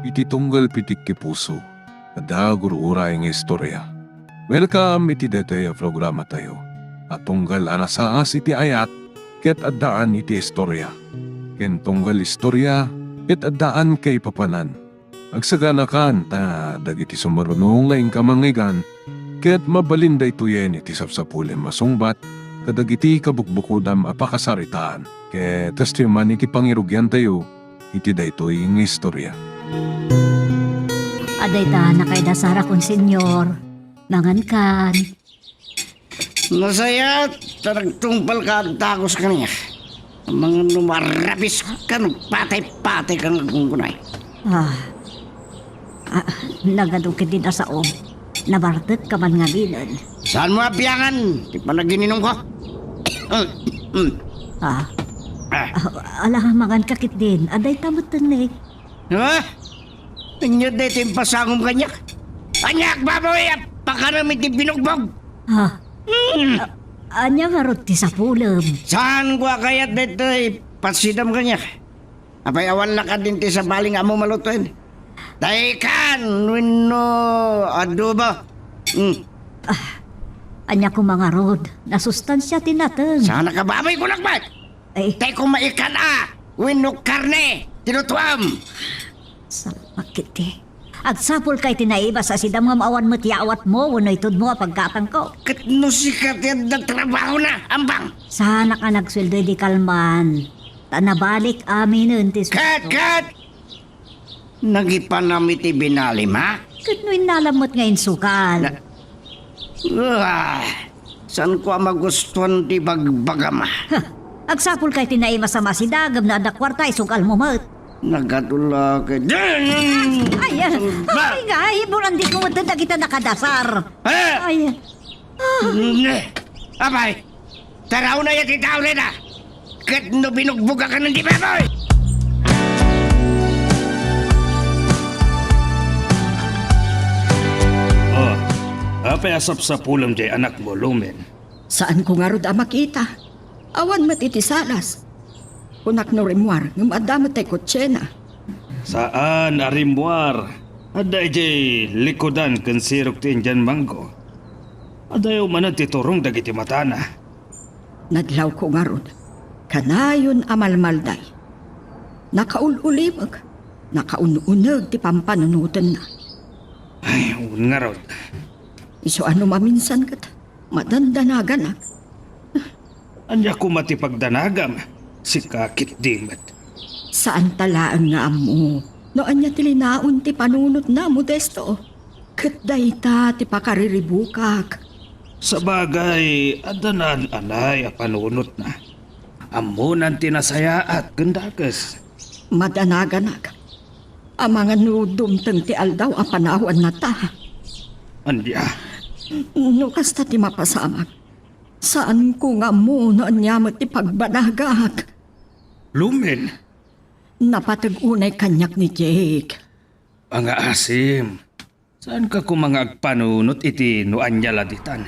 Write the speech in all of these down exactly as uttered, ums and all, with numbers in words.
iti tunggal pitikki puso, adda gur-uray nga istorya. Welcome iti daytoy a programatayo a tunggal a nasaas iti ayat ket addaan iti istorya, ken tunggal istorya ket addaan kaipapanan. Agsaganakan ta dagiti sumaruno nga inka mangngeggan ket mabalin daytoyen iti sapsapulem a sungbat kadagiti kabukbukodam a pakasaritaan. Ket kastoy man iti pangirugiantayo iti daytoy nga istorya. Adayta nakaidasar a konsenyor. Mangankan. Nasayaat ta nagtungpalka a dagus kaniak. Amangan no marabis ka no patay-patay ka nga gunggunay. Ah. Ah, nagadu ketdin a saom. Nabartek ka man ngaminen. Saanmo a biangan ti panagininumko? Ah. Ah. Ah, ala, mangan ka ketdin. Adayta metten ni. Ha? Ania daytoy impasangom kaniak? Aniak, baboy, a pakanem iti binugbog? Ha? Hmm. A-, ania ngarud ti sapulem? Saanko a kayat daytoy pasidam kaniak. Apay, awan la kadin ti sabali nga ammo malutoen? Daykan wenno adobo? Hmm. Ah, ania koma ngarud? Nasustansia ti nateng. Saanka, baboy, kunak met? Ay. Tay koma ikan a wenno karne ti lutoam. Salamat ketdi. Agsapulka iti naibas a sidam ngem awan met yaawatmo wenno itudmo a paggatangko. Ket no sika ti adda trabahona, ambang. Saanak a nagsueldo idi kalman. Ta nabalik aminen ti sueldo. Ket, ket! Nagipanam iti binalim, ha? Ket no innalam met nga insukal. Na-, Ah, saanko a magustuan ti bagbagam. Ha, agsapulka iti naibas a masidagem no adda kuarta, isugalmo met. Nagadu la ket. Ay, ah, Ba? Ay, nga, iburanditmo met dagita nakadasar. Eh! Ay, ah. Ne, apay, taraona ya ti tao dayta. Ket no binugbogak ken di baboy! Oh, apay a sapsapulem diay anakmo, Lumen? Saanko ngarud a makita. Awan met iti salas. Kunak no rimmuar, ngem adda met tay kotsena. Saan a rimmuar. Adda idiay likudan ken sirok ti Indian mango. Adayo manen ti turong dagiti matana. Nadlawko ngarud, kanayon a malmalday. Nakaul-ulimek, nakaun-uneg ti pampanunotenna. Ay, wen ngarud. Isu a no maminsan ket madandanaganak. Ania koma ti pagdanagam? Sika ketdi met. Saanta laeng nga ammo no ania ti linaon ti panunotna, Modesto. Ket dayta ti pakariribukak. Sabagay, adda naan-anay a panunotna. Ammonan ti nasayaat ken dakes. Madanaganak. Amangan no dumteng ti aldaw a panawanna ta. Ania? No kasta ti mapasamak, saanko nga ammo no ania met ti pagbanagak. Lumen. Napateg unay kaniak ni Jake. Pangaasim, saanka koma nga agpanunot iti no ania la ditan.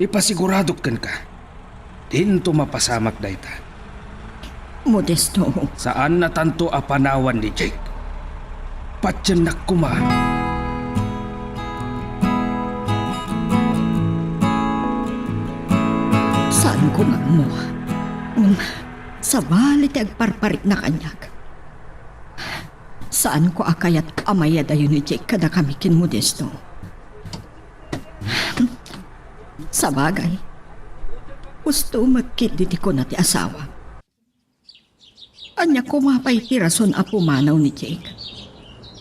Ipasiguradok kenka, dinto mapasamak dayta. Modesto. Saannatanto a panawan ni Jake. Patiennak koma. Saanko nga ammo. Ngem sabali ti agparparikna kaniak. Saanko a kayat a mayadayo ni Jake kadakami ken Modesto. Sabagay, husto met ketdi ti kuna ti asawa. Ania koma pay ti rason a pumanaw ni Jake?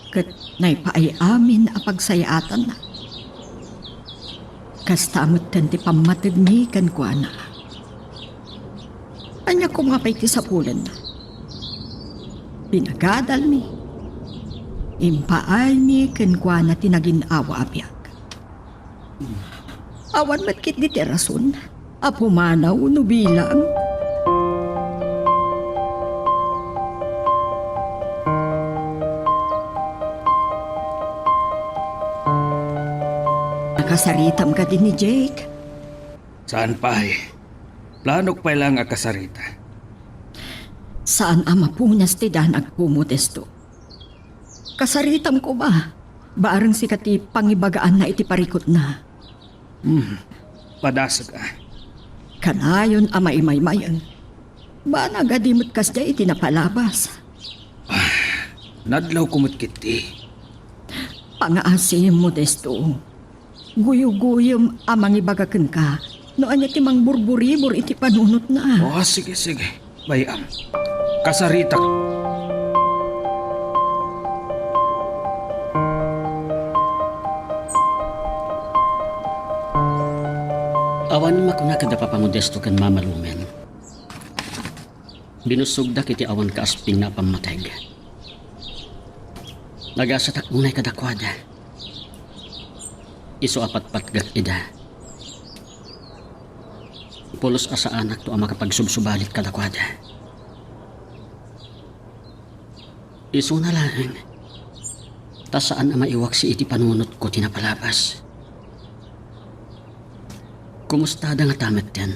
Ket naipaay amin a pagsayaatanna. Kasta metten ti pammategmi kenkuana. Ania koma pay ti sapulenna? Pinagadalmi, impaaymi kenkuana ti nagin-awa a biag. Awan met ketdi ti rason a pumanaw no bilang. Nakasaritam kadi ni Jake? Saan pay. Planok pay laeng a kasarita. Saan a mapunas ti danagko, Modesto. Kasaritam koma. Bareng sika ti pangibagaanna iti parikutna. Hmm. Padasek a. Kanayon a maimaymayen. Banag a di met kasdiay iti napalabas. Ah, nadlawko met ketdi. Pangaasim, Modesto. Guyugoyem a mangibaga kenka no ania ti mangburburibor iti panunotna. Oh, sige, sige. Bay-am. Kasaritak. Awan makuna kada Papa Modesto ken Mama Lumen. Binussogdak iti awan kaaspingna a pammateg. Nagasatak unay kadakuada. Isu a patpatgak ida. Pulos a saanakto a makapagsubsubalit kadakuada. Isuna laeng, ta saan a maiwaksi iti panunotko ti napalabas. Kumustada ngata metten?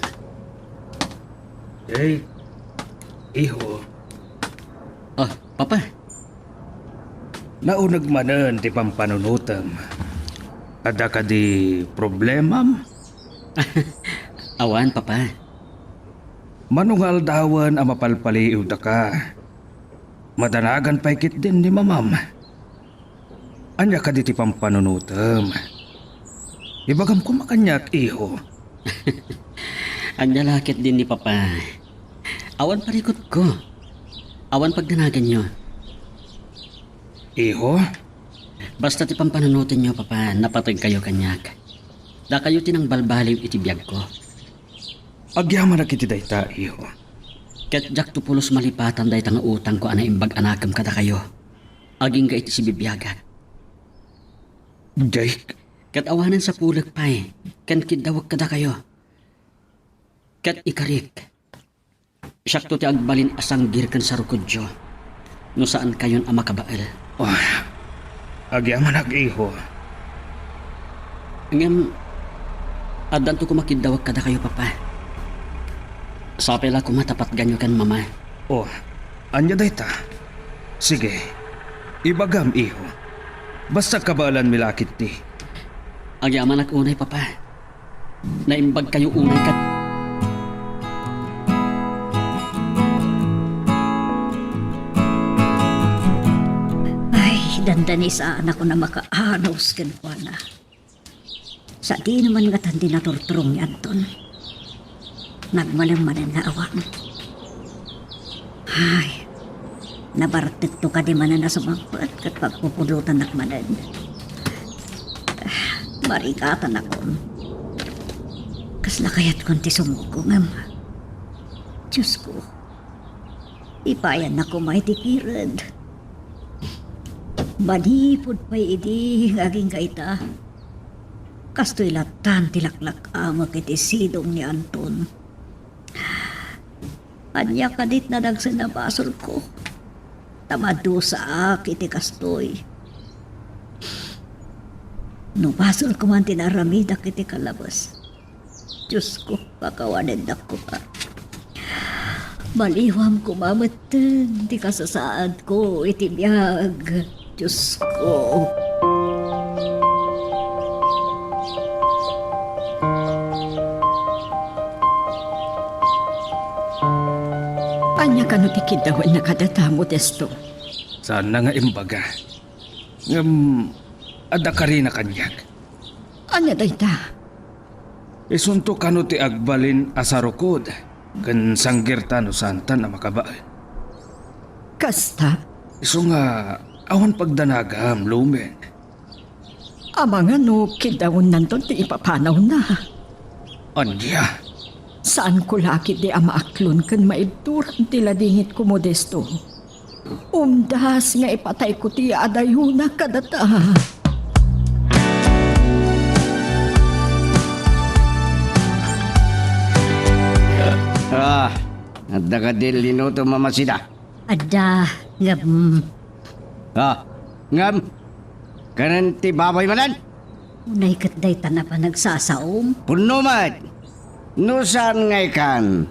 Hey, iho. Ah, Papa. Nauneg manen ti pampanunotem. Adda kadi problemam? Awan, Papa. Mano nga aldawen a mapalpaliiwdaka, madanagan pay ketdin ni Mamam. Ania kadi ti pampanunotem? Ibagam koma kaniak, iho. Ania la ketdin ni Papa? Awan parikutko. Awan pagdanaganyo. Iho? Basta ti pampanunotenyo, Papa, napateg kayo kaniak. Dakayo ti nangbalbaliw iti biagko. Agyamanak iti dayta, iho. Ket diakto pulos malipatan dayta nga utangko a naimbag a nakem kadakayo, agingga iti sibibiagak. Jake. Ket awanen sapulek pay ken kiddawek kadakayo. Ket ikarik, siakto ti agbalin a sanggir ken sarukodyo no saan kayon a makabael. Ah, agyamanak, iho. Ngem, addanto koma kiddawek kadakayo, Papa. Sapay la koma ta patganyo ken Mama. Oh, ania dayta? Sige, ibagam, iho. Basta kabaelanmi la ketdi. Agyamanak unay, Papa. Naimbag kayo unay kat- Ay, dandanisaanakon a makaanus kenkuana. Sadino man ngatan ti naturturong ni Anton. Nagmalem manen nga awan. Ay, nabartekto kadi manen a sumangpet ket pagpupudotanak manen. Marigatanakon. Kasla kayatkon ti sumukongem. Diosko, ipayannak koma iti kired. Manipud pay idi nga agingga ita, kastoy lattan ti laklak-amek iti sidong ni Anton. Ania kadit nadagsen a basolko? Ta madusaak iti kastoy. No basolko man ti naaramidak iti kalabas, Diosko, pakawanennak koma. Baliwam koma metten ti kasasaadko iti biag. Diosko. Ania kano ti kiddawenna kadata, Modesto? Saanna nga imbaga. Ngem, adda karina kaniak. Ania dayta? Isunto kano ti agbalin a sarukod ken sanggirta no saantan a makabael. Kasta? Isu nga awan pagdanagam, Lumen. Amangan no kiddawennanton ti ipapanawna. Ania? Saanko la ketdi a maaklon ken maibturan ti ladingitko, Modesto. Umdas nga ipatayko ti adayona kadata. Ah, adda kadi linutom a masida? Adda, ngem. Ah, ngem? Kanen ti baboy manen? Unay ket dayta a panagsasaom? Punno met. No saan nga ikan,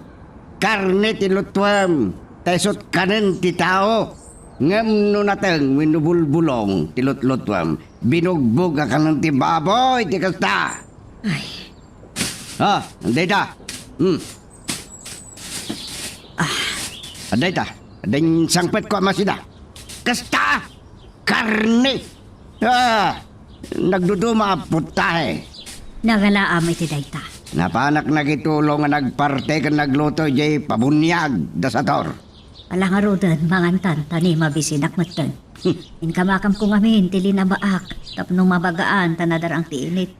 karne ti lutuem, ta isut' kanen ti tao. Ngem no nateng wenno bulbulong ti lutlutuem, binugbog a kanen ti baboy ti kasta. Ay. Ah, dayta. Hmm. Ah. Dayta. Din sangpetko a masida. Kasta! Karne! Ah, nagduduma a putahe. Nagalaam iti dayta. Napanak nagitulong nga nagparte ken nagluto idiay pabuniag da Sator. Ala ngaruden, mangantan ta ni mabisinak metten. Hmm. Inkamakamko ngamin ti linabaak tapno mabagaan ta nadarang ti init.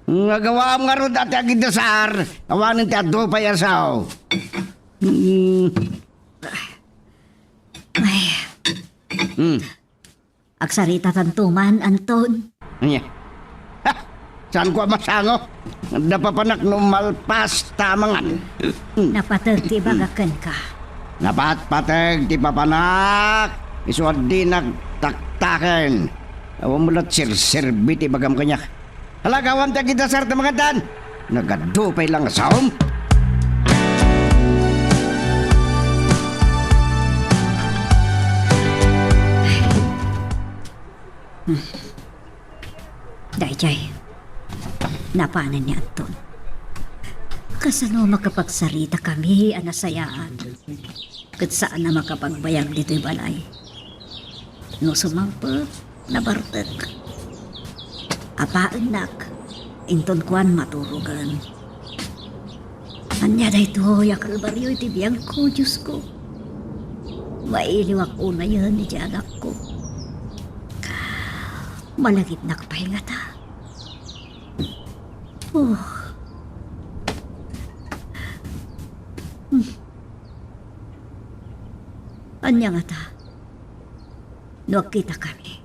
Nga gawaam ngarud a ti agidasar, awanen ti adu pay a sao. Hmm. Ay. Hmm. Agsaritatanto man, Anton. Ania? Ha! Saanko a masango? Napapanak no malpas ta amangan. Napateg ti ibagak kenka. Napatpateg ti papanak, isu a dinak taktaken. Awan mo la't serserbi ti ibagam kaniak. Hala, gawaam ti agidasar ta mangantan. Nagadu pay lang a saom. Hmm. Daydiay, napanen ni Anton. Kasano makapagsaritakami a nasayaat? Ket saan a makapagbayag ditoy balay. No sumangpet, nabartek. Apaennak, inton kuan maturogen. Ania daytoy a kalbario iti biagko, Diosko? Mailiwak unayen iti anakko. Malagipnak pay ngata. Oh. Hmm. Ania ngata? No agkitakami.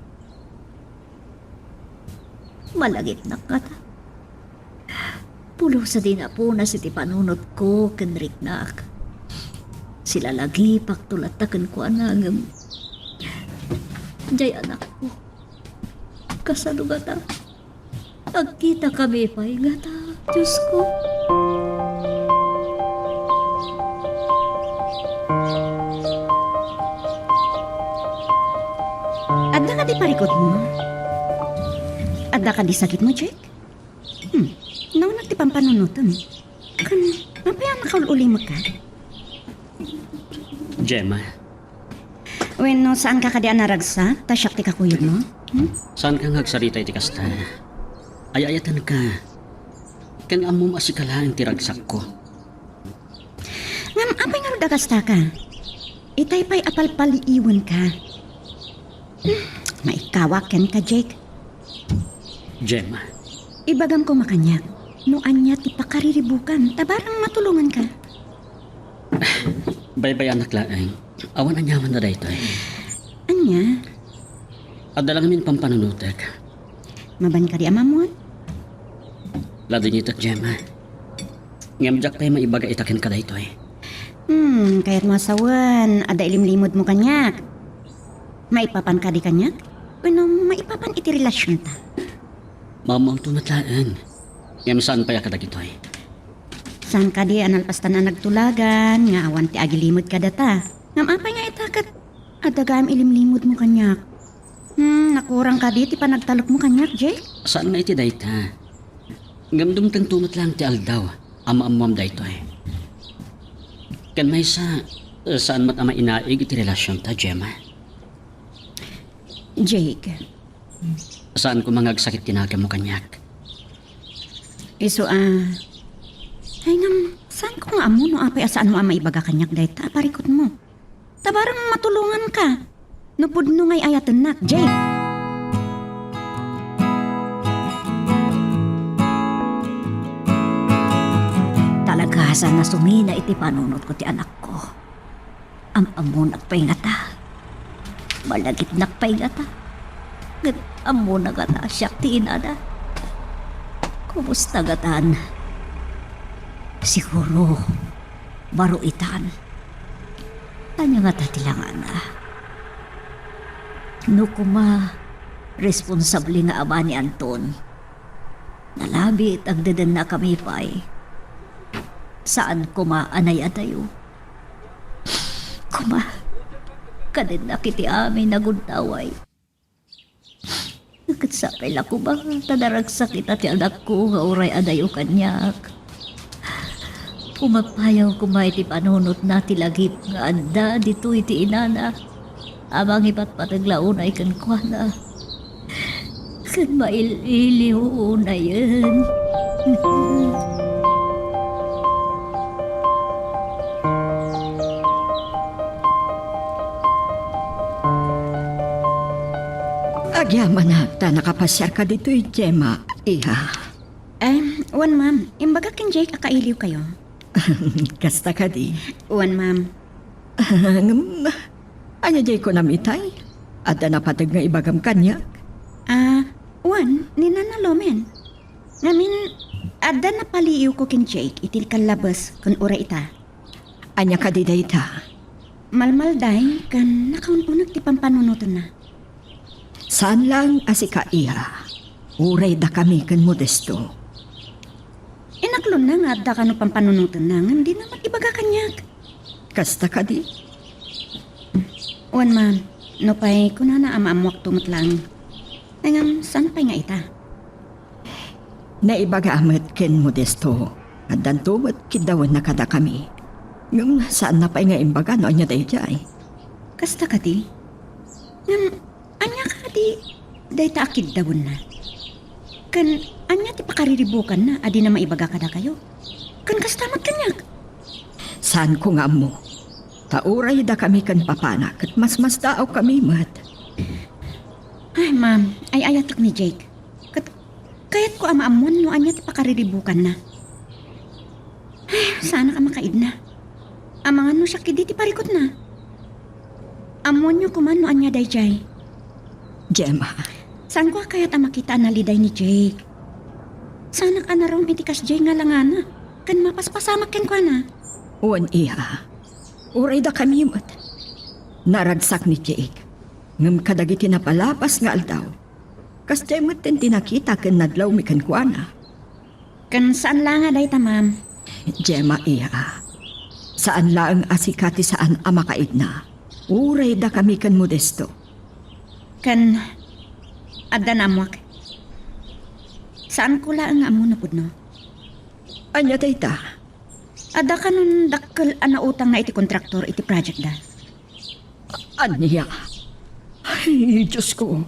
Malagipnak ngata. Pulos a di napunas iti panunotko ken riknak. Silalagipakto latta kenkuana ngem diay anakko. Kasano ngata? Agkitakami pay ngata, Diosko. Adda kadi parikutmo? Adda kadi sakitmo, Jake? Hmm, naunat ti pampanunotem. Kan, apay a nakaul-ulimekka? Gemma. Wenno, saanka kadi a naragsak, ta siak ti kakuyogmo? Hmm? Saanka nga agsarita iti kasta? Ay-ayatenka. Ken ammom a sika laeng ti ragsakko. Ngem apay ngarud a kastaka? Itay pay a palpaliiwenka. Hmm, maikawak kenka, Jake. Gemma. Ibagam koma kaniak, no ania ti pakariribukam, ta barang matulonganka. Baybay-anak laeng. Awan aniamanna daytoy. Ania? Adda la ngamin pampanunotek. Maban kadi a maammoan? Ladingitek, Gemma. Ngem diak pay maibaga ita kenka daytoy. Hmm, kayatmo a sawen, adda ilimlimodmo kaniak. Maipapan kadi kaniak? Wenno maipapan iti relasionta? Maammoanto met laeng. Ngem saan pay a kadagitoy. Saan kadi a nalpastan a nagtulagan nga awan ti agilimod kadata? Ngem apay nga ita ket adda gayam ilimlimodmo kaniak? Hmm, nakurang kadi ti panagtalekmo kaniak, Jake? Saan nga iti dayta. Ngem dumtengto met laeng ti aldaw a maammoam daytoy. Ken maysa, saan met a mainaig iti relasionta, Gemma. Jake. Saan koma nga agsakit ti nakemmo kaniak. Isu a, ay ngem, saanko nga ammo no apay a saanmo a maibaga kaniak dayta a parikutmo. Ta barang matulonganka no pudno nga ay-ayatennak, Jake. Talaga, saan a sumina iti panunotko ti anakko. Am-ammonak pay ngata. Malagipnak pay ngata. Ngem ammona ngata a siak ti inana. Kumusta ngatan? Siguro, baro itan. Ania ngata ti langana? No koma, responsable nga ama ni Anton. Nalabit, agdedennakami pay. Saan koma a nayadayo. Koma, Kadennak iti amin a gundaway. Ket sapay la koma ta naragsak ita ti anakko nga uray adayo kaniak. Umappayaw koma iti panunotna ti lagip nga adda ditoy ti inana a mangipatpateg la unay kenkuana ken mail-iliw unayen. Agyamanak ta nakapasiarka ditoy, Gemma, iha. Em, wen, ma'am. Imbagak ken Jake a kailiwkayo. Kasta kadi? Wen, ma'am. Ngem, ania diay kunam itay? Adda napateg nga ibagam kaniak? Ah, wen, ni Nana Lomen. Ngamin, adda napaliiwko ken Jake iti kallabes ken uray ita. Ania kadi dayta? Malmalday ken nakaun-uneg ti pampanunotenna. Saan laeng a sika, iha. Uray dakami ken Modesto. Inaklonna nga adda kano pampanunotenna ngem dina met ibaga kaniak. Kasta kadi? Wen, ma'am. Nupay kunana a maammuakto met laeng. Ngem saan pay nga ita? Naibaga met ken Modesto, addanto met kiddawenna kadakami. Ngem saanna pay nga imbaga no ania daydiay. Kasta kadi? Ngem ania kadi dayta a kiddawenna? Ken ania ti pakariribukanna a dina maibaga kadakayo? Ken kasta met kaniak? Saanko nga ammo. Ta uray dakami ken papana ket masmasdaawkami met. Ay, ma'am, ay-ayatek ni Jake. Ket kayatko a maammuan no ania ti pakariribukanna. Ay, saanak a makaidna. Amangan no siak idi ti parikutna. Ammoanyo koma no ania daydiay. Gemma. Saanko a kayat a makita a naliday ni Jake. Saanak a narum iti kasdiay nga langana ken mapaspasamak kenkuana. Wen, iha. Uray dakami met. Naragsak ni Jake. Ngem kadagiti napalabas nga aldaw, kasdiay metten ti nakita ken nadlawmi kenkuana. Ken saan la nga dayta, ma'am. Gemma, iha. Saan laeng a sika ti saan a makaidna. Uray dakami ken Modesto. Ken adda naammuak. Saanko laeng nga ammo no pudno. Ania dayta? Adda kanon dakkel a nautangna iti kontraktor iti projectda. Ania? Ay, Diosko.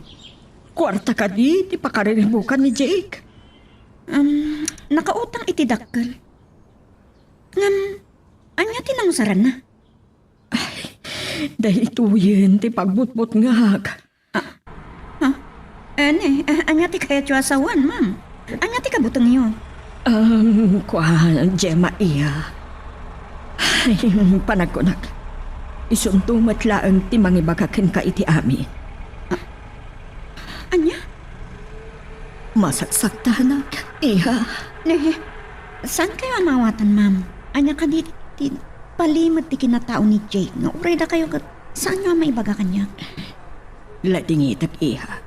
Kuarta kadi ti pakariribukan ni Jake? Um, nakautang iti dakkel. Ngem, ania ti nangusaranna? Ay, daytoyen ti pagbutbutngak. Ah, ah, ene, ah, ania ti kayatyo a sawen, ma'am? Ania ti kabutengyo? Um, kua, Gemma, iha. Ay, panagkunak. Isunto met laeng ti mangibaga kenka iti amin. Ah, ania? Masaksaktanak, iha. Ne, saankayo a maawatan, ma'am. Ania kadi ti palimed ti kinatao ni Jake nga uray dakayo ket saanyo a maibaga kaniak? Ladingitek, iha.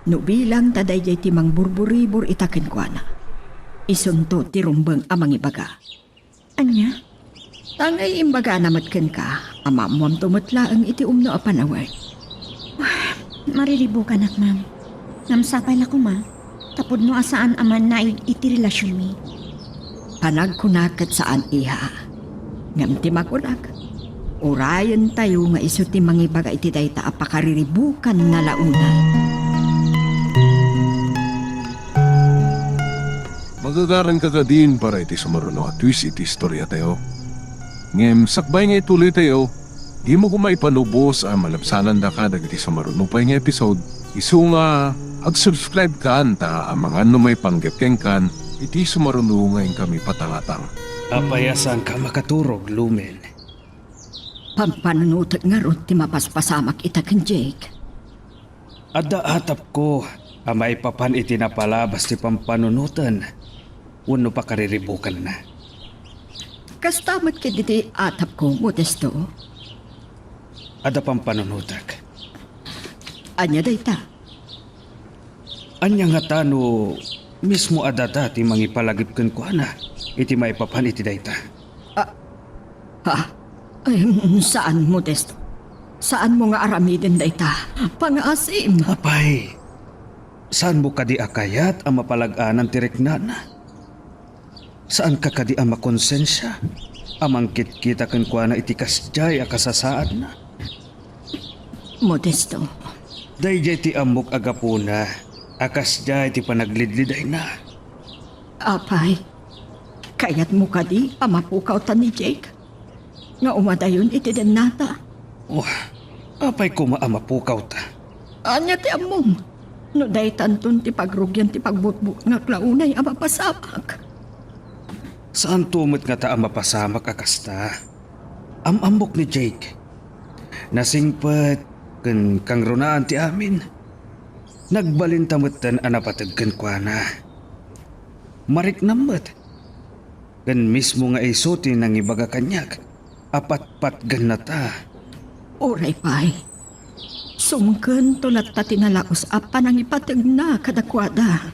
No bilang ta daydiay ti mangburburibor ita kenkuana, isunto ti rumbeng a mangibaga. Ania? Tangay imbagana met kenka a maammuamto met laeng iti umno a panawen. Mariribukanak, ma'am. Ngem sapay la koma, ta pudno a saan a mannaig iti relasionmi. Panagkunak ket saan, iha. Ngem ti makunak, urayentayo nga isu ti mangibaga iti dayta a pakariribukanna la unay. Magagaranka kadin para iti sumaruno a twist iti istoriatayo. Ngem sakbay nga ituloytayo, dimo koma ipanubos a malabsanandaka dagiti sumaruno pay nga episode, isu nga ag-subscribe kan ta amangan no maipanggep kenkan iti sumaruno nga inkami patangatang. Apay a saanka makaturog, Lumen? Pampanunotek ngarud ti mapaspasamak ita ken Jake. Adda atapko a maipapan iti napalabas ti pampanunoten wenno pakariribukanna. Kasta met ketdi ti atapko, Modesto. Adda pampanunotek. Ania dayta? Ania ngata no mismo a data ti mangipalagip kenkuana iti maipapan iti dayta? Ah, ha? Em, saan, Modesto. Saanmo nga aramiden dayta. Pangaasim. Apay, saanmo kadi a kayat a mapalag-anan ti riknana? Saanka kadi a makonsensia a mangkitkita kenkuana iti kasdiay a kasasaadna? Modesto. Daydiay ti ammok a gapuna a kasdiay ti panaglidlidayna. Apay, kayatmo kadi a mapukawta ni Jake nga umadayon iti dennata? Oh, apay koma a mapukawta? Ania ti ammom? No daytanton ti pagrugian ti pagbutbutngak la unay a mapasamak. Saanto met ngata a mapasamak a kasta. Am-ammok ni Jake. Nasingpet ken kangrunaan ti amin. Nagbalinta metten a napateg kenkuana. Mariknam met. Ken mismo nga isu ti nangibaga kaniak a patpatgennata. Uray pay, sumkento latta ti nalaus a panangipategna kadakuada.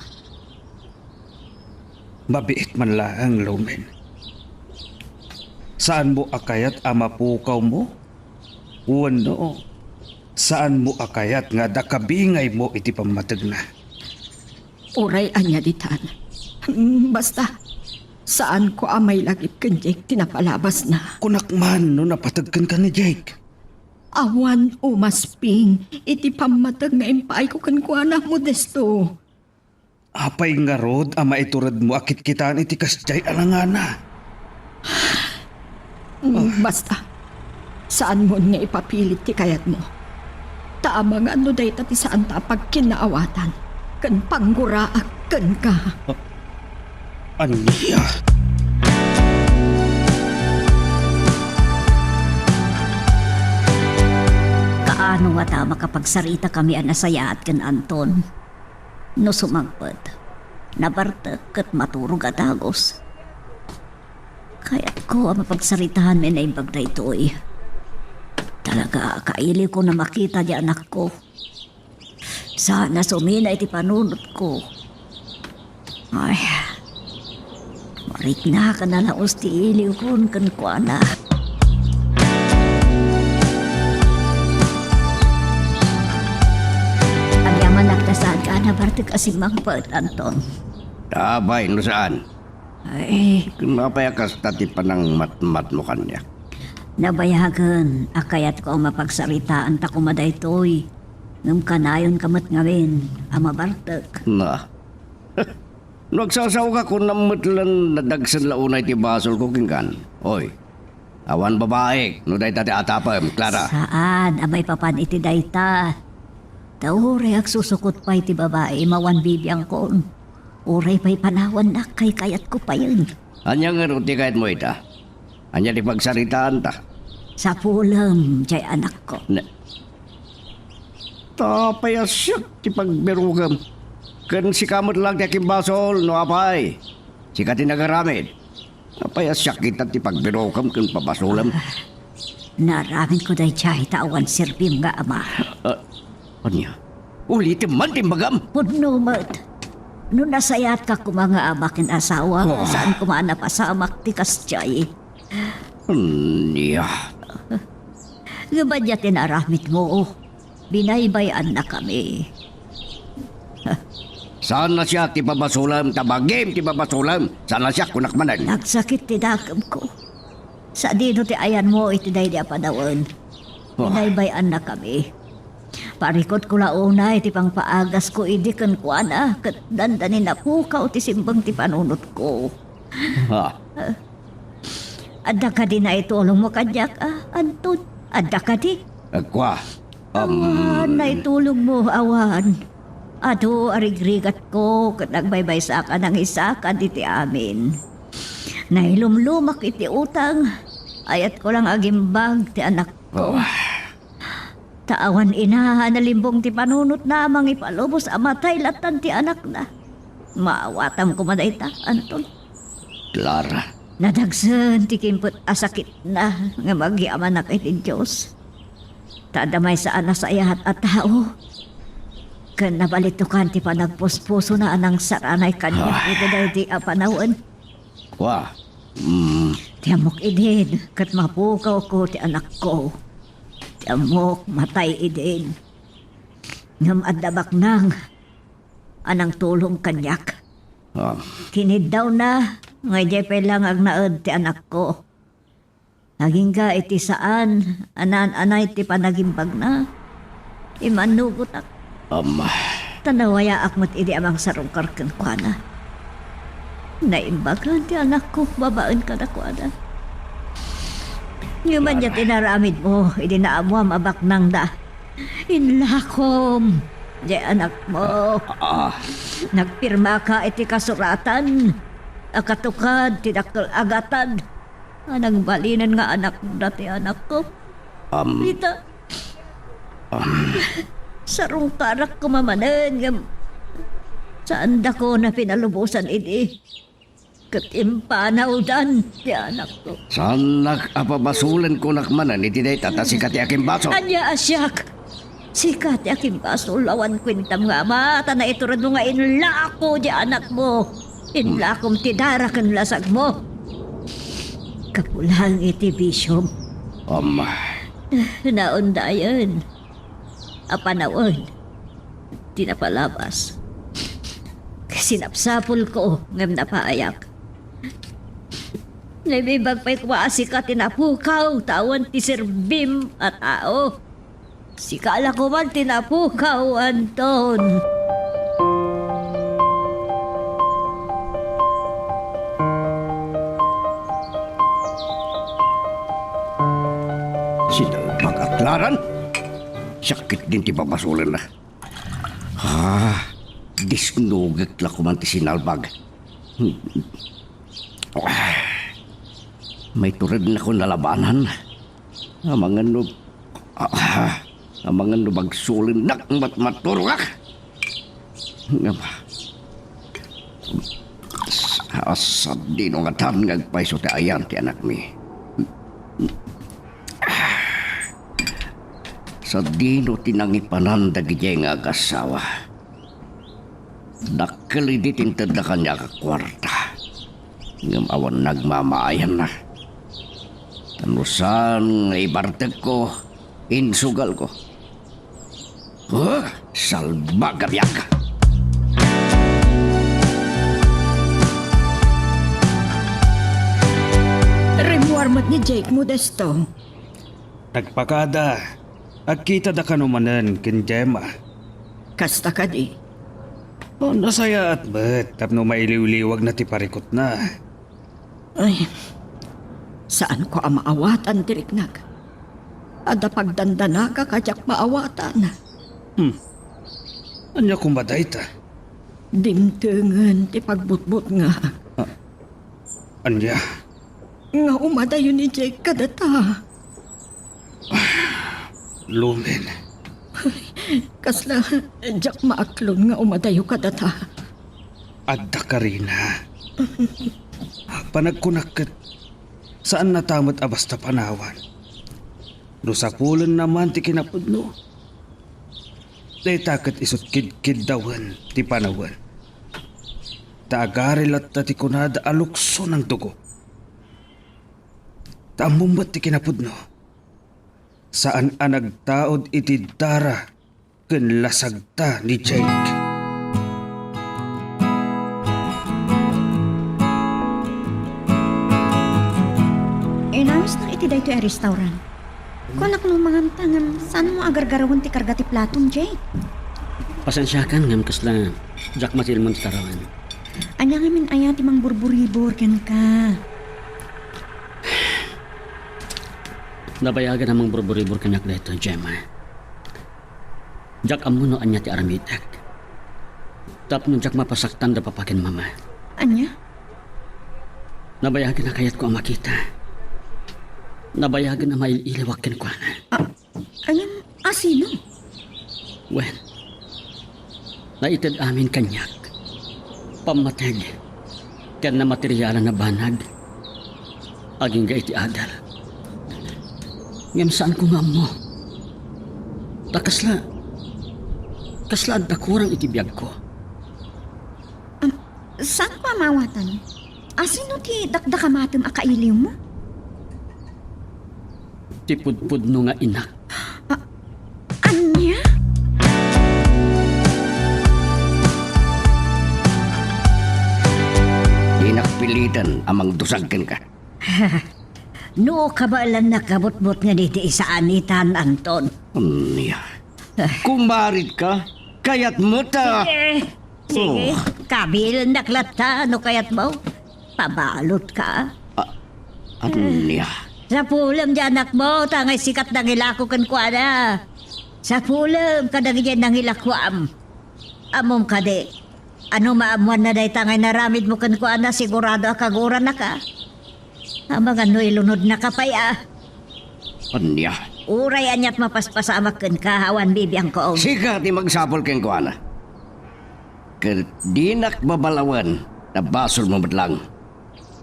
Mabiit man laeng, Lumen. Saanmo a kayat a mapukawmo? Wenno, saanmo a kayat nga adda kabingaymo iti pammategna? Uray ania ditan. Mm, basta, saanko a mailagip ken Jake ti napalabasna. Kunak man no napateg kenka ni Jake. Awan umasping iti pammateg nga impaayko kenkuana, Modesto. Apay ngarud a maituredmo a kitkitaan iti kasdiay a langana? Mm, basta, saanmon nga ipapilit ti kayatmo. Ta amangan no dayta ti saanta a pagkinnaawatan ken pangguraak kenka. Ah, ania? Kaano ngata a makapagsaritakami a nasayaat ken Anton? No sumangpet, nabartek ket maturog a dagus. Kayatko a mapagsaritaanmi a naimbag daytoy. Talaga, kailiwko a makita ti anakko. Saan a sumina iti panunotko. Ay, marikna ken nalaus ti iliwkon kenkuana. Agyamanak ta saanka a nabartek a simmangpet, Anton. Apay no saan? Ay. Ken apay a kasta ti panangmatmatmo kaniak? Nabayagen a kayatko a mapagsaritaanta koma daytoy. Ngem kanayonka met ngamin a mabartek. Na. No agsasaoka, kunam met laeng nadagsen la unay ti basolko kenkan. Oy, awan babaik no dayta ti atapem, Clara. Saan a maipapan iti dayta. Ta uray agsusukot pay ti babai, mawan bibiangkon. Uray pay panawannak, kaykayatko payen. Ania ngarud ti kayatmo ita? Ania ti pagsaritaanta? Sapulem, jay anakko. Ne-, Ta apay a siak ti pagbirugem? Ken sika met laeng ti akimbasol, no apay? Sika ti nagaramid. Apay a siak ita ti pagbirugem ken pabasolem? Ah, naramidko daydiay ta awan serbim nga ama. Ah, ania? Ulitem man ti imbagam? Pudno met. No nasayaatka koma nga ama ken asawa, Oh. saan koma a napasamak ti kasdiay. Ania? Ngem ania ti naaramidmo? Binaybay-annakami. Saan a siak ti pabasolem, ta bagim ti pabasolem. Saan a siak, kunak manen. Nagsakit ti dakemko. Sadino ti ayanmo iti daydi a panawen? Oh. Binaybay-annakami. Parikutko la unay ti pangpaagasko idi kenkuana, ket dandani napukaw ti simbeng ti panunotko. Ha? Adda kadi naitulongmo kaniak, a, Anton? Adda kadi? Kua, um, Awan naitulongmo, awan. Adu a rigrigatko ket nagbaybaysaak a nangisakad iti amin. Nailumlumak iti utang. Ayatko lang agimbag ti anakko. Oh. Ta awan ina a nalimbong ti panunotna a mangipalubos a matay lattan ti anakna. Maawatam koma dayta, Anton. Clara. Nadagsen ti kimpet a sakitna nga magyamanak iti Dios. Ta adda maysa a nasayaat a tao. Ken nabalitokan ti panagpuspusona a nangsaranay kaniak Ah. iti daydi a panawen. Wa. Mm. Ti ammok idin, ket mapukawko ti anakko. Ti ammok, matay idin. Ngem adda baknang a nangtulong kaniak. Ah. Kiniddawna nga idiay pay la nga agnaed ti anakko. Agingga iti saan a naan-anay ti panagimbagna, immannugotak. Am. Ta nawayaak met idi a mangsarungkar kenkuana. Naimbagan ti anakko babaen kadakuada. Ngem ania ti inaramidmo idi naammoam a baknangda? Inlakom, diay anakmo. Ah. Nagpirmaka iti kasuratan a katukad ti dakkel a gatad a nagbalinen nga anakda ti anakko. Am. Rita. Am. Sarungkarak koma manen, ngem saandakon a pinalubosan idi. Ket impanawdan ti anakko. Saannak a pabasolen kunak manen iti dayta ta sika ti akimbasol. Ania a siak? Sika ti akimbasol, awan kuentam nga ama, ta naituredmo nga inlako diay anakmo. Inlakom ti dara ken lasagmo. Kapulang iti bisiom. Ama. Naundayen. A panawen ti napalabas. Sinapsapulko ngem napaayak. Naibibag pay koma a sika ti napukaw, ta awan ti serbim a tao. Sika la koman ti napukaw, Anton. Sinalbag a klaran? Sakit din ti pabasolenna. Ah, disnugek la koman ti sinalbag. Ah, maiturednakon a labanan. Amangan no, ah, amangan no bagsolennak, mat-, maturogak. Ngem, ah, sadino ngatan nga agpayso ti ayan ti anakmi? Sadino ti nangipanan dagidiay nga agasawa? Dakkel idi ti intedda kaniak a kuarta. Ngem awan nagmamaayanna. Ta no saan nga ibartekko, insugalko. Huh? Salbag a biag! Rimmuar met ni Jake, Modesto. Nagpakada, agkitada kano manen ken Gemma. Kasta kadi? O, nasayaat met tapno mailiwliwagna ti parikutna. Ay, saanko a maawatan ti riknak. Adda pagdandanaka a diak maawatan. Hmm. Ania koma dayta? Dimtengen ti pagbutbutnga. Ah, ania? Nga umadayo ni Jake kadata. Lumen. Kasla, diak maaklon nga umadayo kadata. Adda karina. Panagkunak ket, saannata met a basta panawan. No sapulenna man ti kinapudno, dayta ket isut' kidkiddawen ti panawen. Ta agari latta ti kunada a lukso nang dugo. Ta ammom met ti kinapudno, saan a nagtaud iti dara ken lasagta ni Jake. Inawisnak iti daytoy a restaurant. Kunak no manganta ngem saanmo a gargarawen ti karga ti platom, Jake? Pasensiakan ngem kasla diak matilmon ti tarawen. Ania ngamin aya ti mangburburibor kenka? Nabayagen a mangburburibor kaniak daytoy, Gemma. Diak ammo no ania ti aramidek. Tapno diak mapasaktan da papa ken mama. Ania? Nabayagen a kayatko a makita. Nabayagen a mail-iliwak kenkuana. Ah, ania? A sino? Wen, naited amin kaniak. Pammateg ken namaterialan a banag. Agingga iti adal. Ngem saanko nga ammo. Ta kasla, kasla adda kurang iti biagko. Am, saanko a maawatan? A sino ti dakdakamatem a kailiwmo? Ti pudpudno nga inak. Liten a mangdusag kenka. No kabaelannak a butbutngen iti isaan itan, Anton. Ania? Kumaritka? Kayatmo ta... Sige. Sige. Oh. Kabilennak latta no kayatmo. Pabalutka. A-, ania? Sapulem ti anakmo, ta ngay sikat nangilako kenkuana. Sapulem kadagiti nangilakoam. Ammom kadi, ano maammoanna dayta nga inaramidmo kenkuana, sigurado a kagurannaka. Amangan no ilunodnaka pay a. Ania? Uray aniat mapaspasamak kenka, awan bibiangko. Sika ti magsapul kenkuana. Ket dinak babalawen, ta basolmo met lang.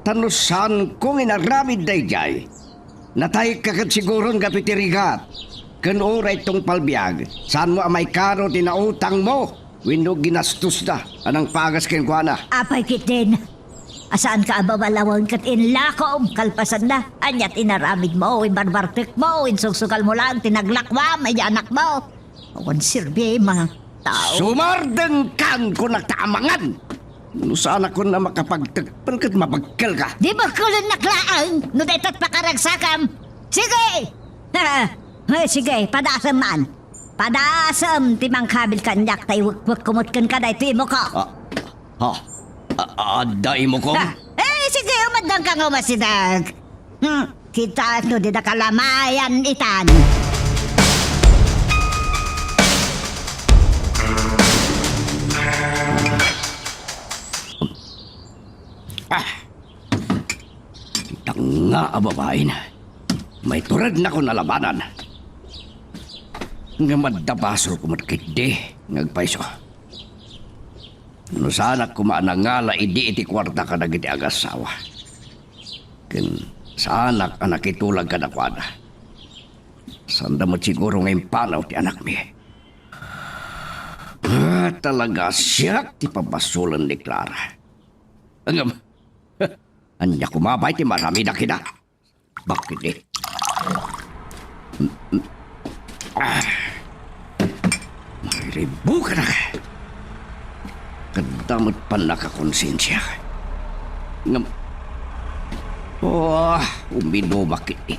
Ta no saanko nga inaramid daydiay, natayka ket siguron gapu iti rigat, ken uray tungpal biag, saanmo a maikano ti nautangmo wenno ginastosda a nangpagas kenkuana. Apay ketdin, a saanka a babalawen ket inlakom kalpasanna? Aniat inaramidmo, imbarbartekmo, insugsugalmo lang ti naglakoam idiay anakmo. Awan serbi, mga tao. Sumardengkan, kunak ta amangan! No saanakon a makapagtekpel ket mabekkelka. Di bekkelennak laeng no daytat pakaragsakam. Sige! Ha, ha, sige, padasem man. Padasem ti mangkabil kaniak ta iwekwekko met kenka daytoy imuko. Ah, ha? A-, adda imuko? Ha? Eh, sige, umaddanka nga umasideg. Hmm, kita no di nakalamayan itan. Ah! Tanga a babain. Maiturednakon a labanan. Ngem adda basolko met ketdi nga agpayso. No saanak koma a nangala idi iti kuarta kadagiti agassawa. Ken saanak a nakitulag kadakuada. Saanda met siguro nga impanaw ti anakmi. Ah, talaga siak ti pabasolen ni Clara. Ngem, ania koma pay ti maramida kida? Bakit eh? Ah. Mairibukanak. Kadda met pannakakonsensia. Ngem, oh, uminumak iti.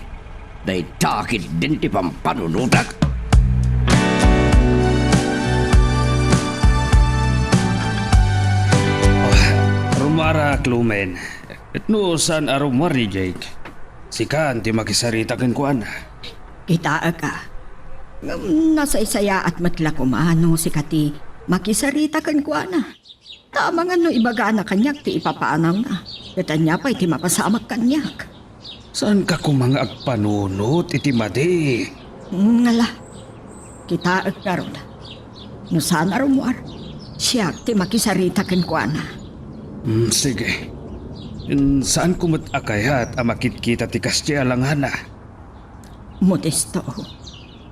Dayta ketdin ti pampanunotak. Oh, rumarak, Lumen. Ket no saan a rummuar ni Jake, sikan ti makisarita kenkuana. Kitaek a. Ngem nasaysayaat met la koma no sika ti makisarita kenkuana. Ta amangan no ibagana kaniak ti ipapanawna, ket ania pay ti mapasamak kaniak? Saanka koma nga agpanunot iti madi? Ngala, kitaek ngarud. No saan a rummuar, siak ti makisarita kenkuana. Hmm, sige. Saanko met a kayat a makitkita ti kasdiay a langana. Modesto.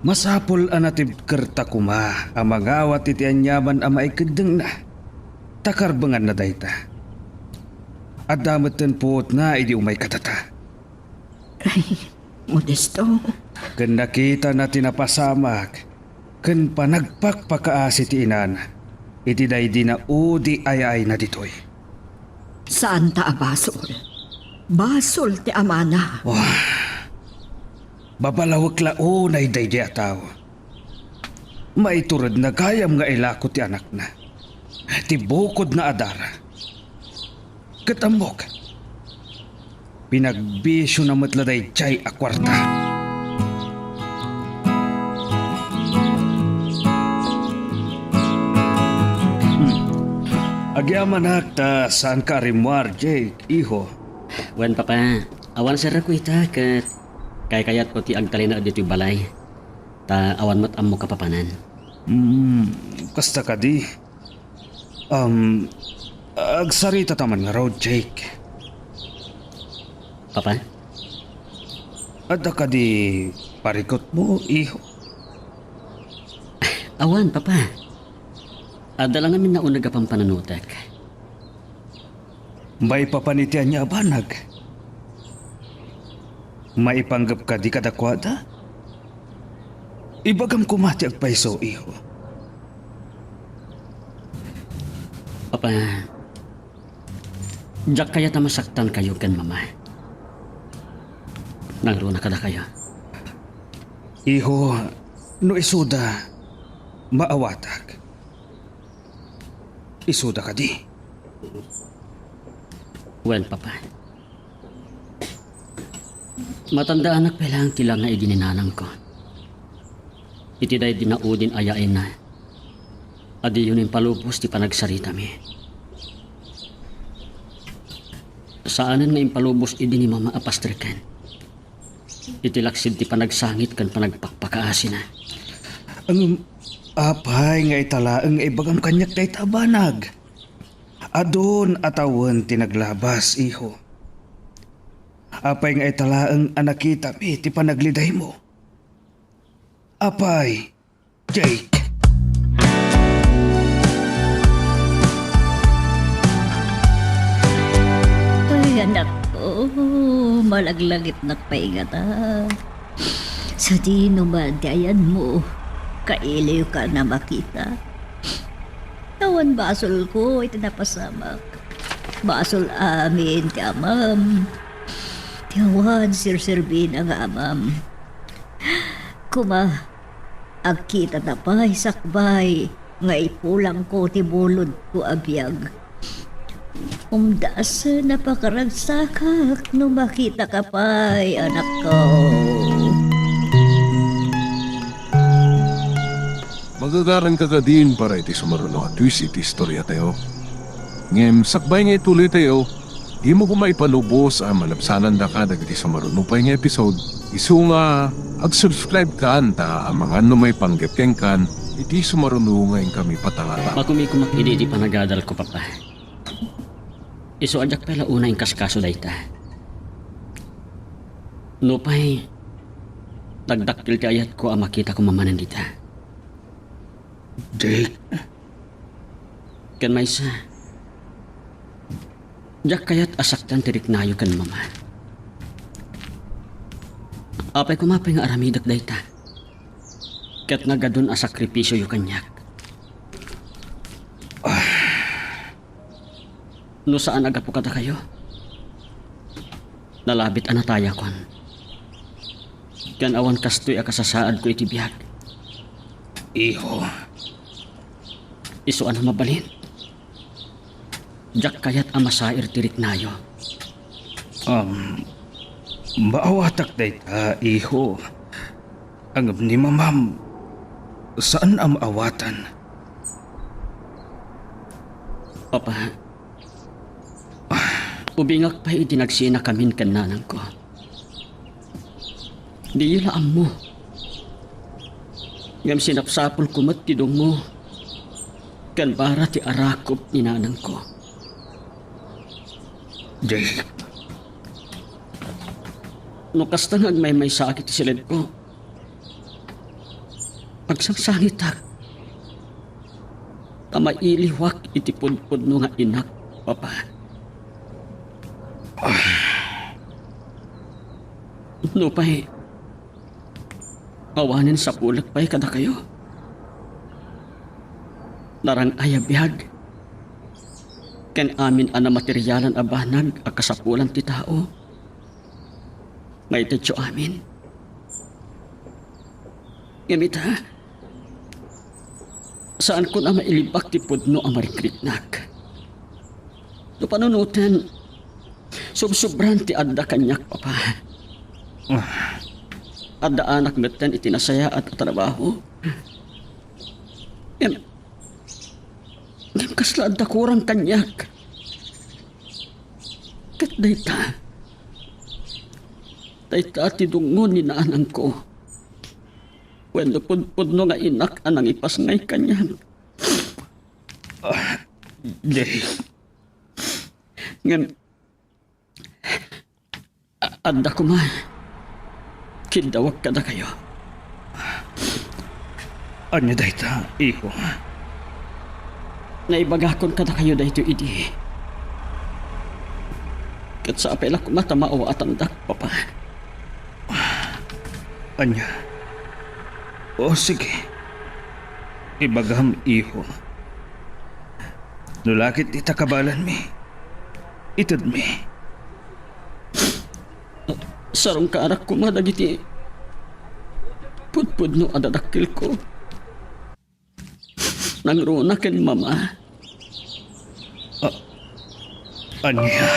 Masapul a natibkerta koma a mangawat iti aniaman a maikeddengna. Ta karbenganna dayta. Adda metten puotna idi umayka data. Ay, Modesto. Ken nakitana ti napasamak ken panagpakpakaasi ti inana iti daydi naudi a yaayna ditoy. Saanta a basol. Basol ti amana. Wah. Babalawek la unay daydi a tao. Maituredna gayam nga ilako ti anakna. Ti bukodna a dara. Ket ammok, pinagbisiona met la daydiay a kuarta. Hmm. Agyamanak ta saanka a rimmuar, Jake, iho. Wen, Papa, awan serrekko ita ket kaykayatko ti agtalinaed ditoy balay. Ta awan met ammok a papanan. Hmm, kasta kadi. Um, agsarita ta man ngarud, Jake. Papa? Adda kadi parikutmo, iho? Awan, Papa. Adda la ngamin nauneg a pampanunotek. Maipapan iti ania a banag? Maipanggep kadi kadakuada? Ibagam koma ti agpayso, iho. Papa, Diak kayat a masaktankayo ken Mama. Nangruna kadakayo. Iho, no isuda, maawatak. Isuda kadi? Wen, Papa. Matandaanak pay laeng ti langna idi ni nanangko. Iti daydi naudin a yaayna, a diyo impalubos ti panagsaritami. Saanen nga impalubos idi ni Mama a pastreken. Iti laksid ti panagsangit ken panagpakpakaasina. Ngem apay nga ita laeng nga ibagam kaniak dayta a banag? Adun a tawen ti naglabas, iho. Apay nga ita laeng a nakitami ti panaglidaymo? Apay, Jake. Ay, anakko, malaglagipnak pay ngata. Sadino man ti ayanmo, kailiwka a makita. Awan basolko iti napasamak. Basol amin ti amam. Ti awan serserbina nga amam. Koma, agkitata pay sakbay nga ipulangko ti bulodko a biag. Umdasen a pakaragsakak no makitaka pay, anakko. Magagaranka kadin para iti sumaruno a twist iti istoriatayo. Ngem sakbay nga ituloytayo, dimo koma ipalubos a malabsanandaka dagiti sumaruno pay nga episode. Isu nga, ag-subscribe kan ta amangan no maipanggep kenkan iti sumaruno nga inkami patangata. Makumikumak idi iti panagadalko, Papa. Isu a diak pay la unay inkaskaso dayta. Nupay, nagdakkel ti ayatko a makitako manen dita. Jake. Ken maysa, diak kayat a saktan ti riknayo ken Mama. Apay koma pay nga aramidek dayta? Ket nagadun a sakripisioyo kaniak. No saan a gapu kadakayo, nalabit a natayakon. Ken awan kastoy a kasasaadko iti biag. Iho. Isu a mabalin, diak kayat a masair ti riknayo. Um, maawatak dayta, iho. Ngem ni Mamam, saan a maawatan. Papa, ubingak pay iti nagsinakamin ken nanangko. Diyo la ammo. Ngem sinapsapulko met ti dungngo ken bara ti arakop ni nanangko. Jake. No kasta nga agmaymaysaak iti siledko, agsangsangitak ta mailiwak iti pudpudno nga inak, Papa. Nupay, awanen sapulek pay kadakayo. Narang-ay a biag ken amin a namaterialan a banag a kasapulan ti tao. Maitedyo amin. Ngem ita, saankon a mailibak ti pudno a marikriknak. No panunoten, sobsobran ti adda kaniak, Papa. Adda anak metten iti nasayaat a trabaho. Ngem, ngem kasla adda kurang kaniak. Ket dayta, dayta ti dungngo ni nanangko. Wenno pudpudno nga inak a nangipasngay kaniak. Ah, Jay. Ngem, a-, adda koma kiddawek kadakayo. Ania dayta, iho? Naibagakon kadakayo daytoy idi. Ket sapay la koma ta maawatandak, Papa. Ania? O, sige. Ibagam, iho. No la ket dita kabaelanmi, itedmi. Sarungkarak koma dagiti pudpudno a dadakkelko. Nangruna ken mama. A-, ania?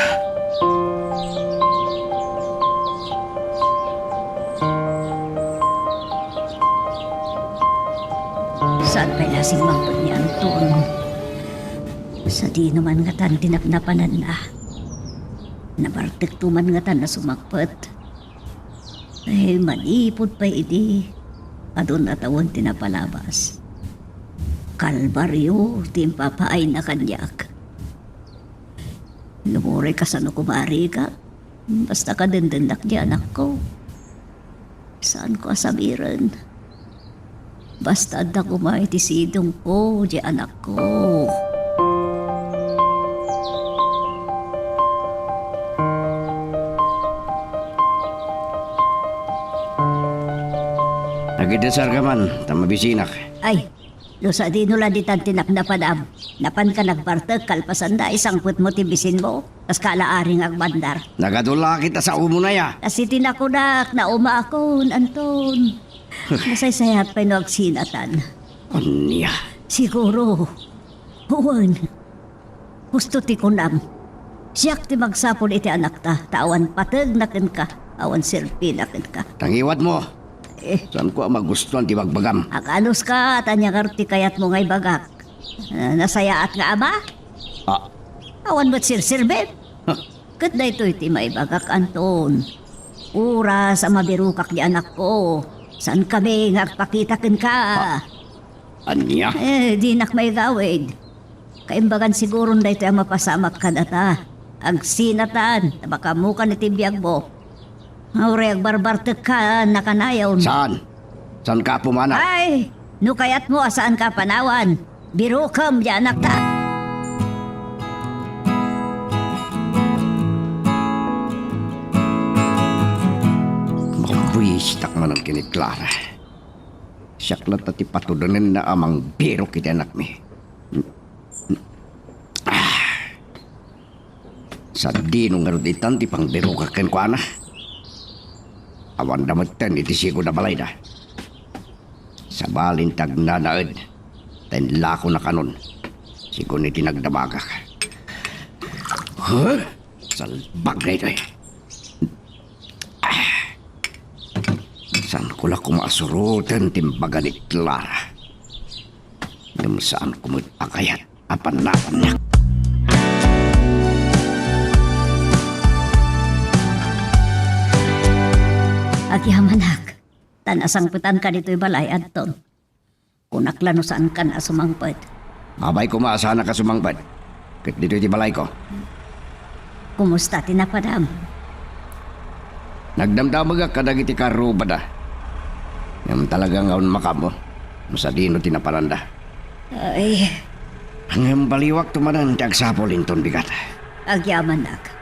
Saan pay la simmangpet ni Anton? Sadino man ngatan ti napnapananna? Nabartekto man ngatan a sumangpet? Ay, manipud pay idi, adun a tawen ti napalabas. Kalbario ti impapaayna kaniak. Lumuray kasano koma a rigat, basta kadendennak ti anakko. Saanko a sabiren. Basta adda koma iti sidongko, di anakko. Agidesar ka man, ta mabisinak. Ay, no sadino la ditan ti napnapanam. Napanka nagbartek kalpasan da, isangpetmo ti bisinmo. Kas kalaari nga agbandar. Nagadu la kita sa umunaya. Kasi tinakunak, naumaakon, Anton. Masaysayaat pay no agsinatan. Ania? Siguro. Wen. Husto ti kunam. Siak ti magsapul iti anakta, ta awan pategna kenka, awan serbina kenka. Tangiwatmo. Eh. Saanko a magustuan ti bagbagam. Aganuska, ta ania ngarud ti kayatmo nga ibagak? Ah, nasayaat nga ama? Ah. Awan met serserbim. Huh. Ket daytoy ti maibagak, Anton. Oras a mabirokak ti anakko, saankami nga agpakita kenka. Ah. Ania? Eh, dinak maigawid. Kaimbagan siguron daytoy a mapasamak kadata. Agsinatan, ta makaammokan iti biagmo. Uray agbarbartekka, nakanayon. Saan? Saanka a pumanak? Ay, no kayatmo a saanka a panawan, birokem, di anakta. Mabwistak manen ken ni Clara. Siak latta ti patudenenna a mangbirok iti anakmi. Ah. Sadino ngarud itan ti pangbirokak kenkuana? Awanda metten iti sigud a balayda. Sabalin ti agnanaed, ta inlakona kanon. Sigun iti nagdamagak. Huh? Salbag daytoy. Ah. Saanko la koma a suroten ti imbaga ni Clara. Ngem saanko met a kayat a panawannak. Agyamanak, ta nasangpetanka ditoy balay, Anton. Kunak la no saankan a sumangpet. Abay koma a saanak a sumangpet. Ket ditoy ti balayko. Kumusta ti napadam? Nagdamdamegak kadagiti karrubada. Ngem talaga nga unmakam, oh. No sadino ti napananda. Ay. Ngem baliwakto manen ti agsapul inton bigat. Agyamanak.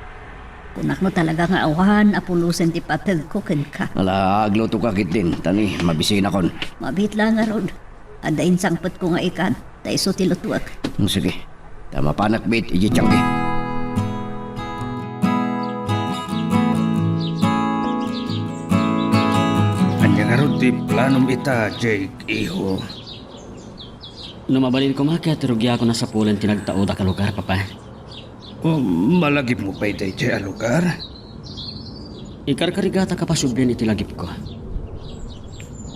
Kunak no talaga nga awan a pulosen ti pategko kenka. Ala, aglutoka ketdin, ta ni mabisinakon. Mabiit la ngarud. Adda insangpetko nga ikan, ta isu ti lutuek. Hmm, sige. Ta mapanak met idiay tiangki. Ania ngarud ti planom ita, Jake, iho? No mabalin koma ket rugiakon a sapulen ti nagtaodak a lugar, Papa. O, malagipmo pay daydiay a lugar? Ikarkarigatak a pasublen iti lagipko.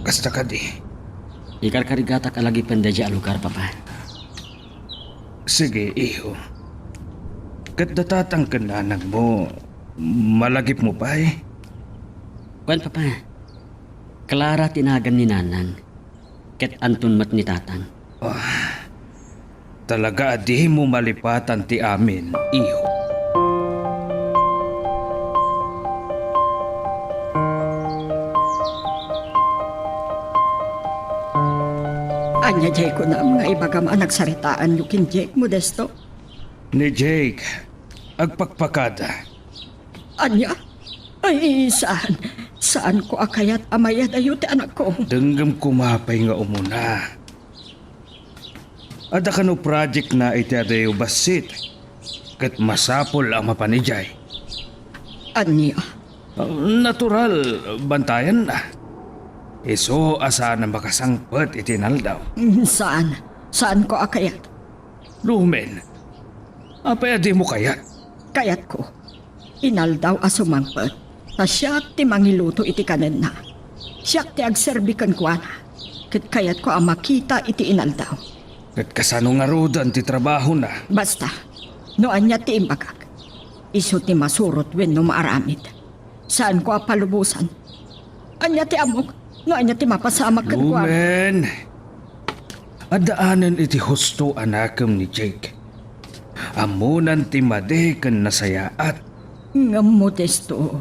Kasta kadi? Ikarkarigatak a lagipen daydiay a lugar, Papa. Sige, iho. Ket da tatang ken nanangmo, malagipmo pay? Wen, Papa. Clara ti nagan ni nanang. Ket Anton met ni tatang. Ah, talaga a dimo malipatan ti amin, iho. Ania diay kunam nga ibagam a nagsaritaanyo ken Jake, Modesto? Ni Jake, agpakpakada. Ania? Ay, saan. Saanko a kayat a mayadayo ti anakko. Denggem koma pay nga umuna. Adda kano project na iti adayo bassit. ket masapul a mapan idiay. Ania? Natural, bantayanna. Isu a saan a makasangpet iti inaldaw. Mm, saan. Saanko a kayat. Lumen, apay a dimo kayat? Kayatko. Inaldaw a sumangpet, ta siak ti mangiluto iti kanenna. Siak ti agserbi kenkuana, ket kayatko a makita iti inaldaw. Ket kasano ngaruden ti trabahona? Basta, no ania ti imbagak, isu ti masurot wenno maaramid. Saanko a palubosan. Ania ti ammok no ania ti mapasamak kenkuana? Lumen, addaanen iti husto a nakem ni Jake. Ammonan ti madi ken nasayaat. Ngem Modesto,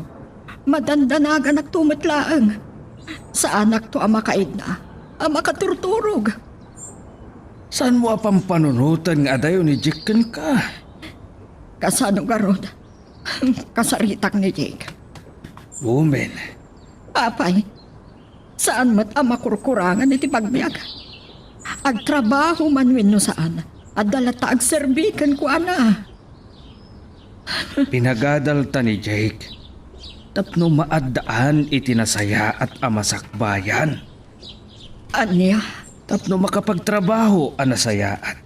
madandanaganak to met laeng. Saanakto a makaidna, a makaturturog. Saanmo a pampanunoten nga adayo ni Jake kenka? Kasano garud? Kasaritak ni Jake. Lumen. Apay, saan met a makurkurangan iti pagbiag. Agtrabaho man wenno saan, adda latta agserbi kenkuana. Pinagadalta ni Jake tapno maaddaan iti nasayaat a masakbayan. Ania? Tapno makapagtrabaho a nasayaat.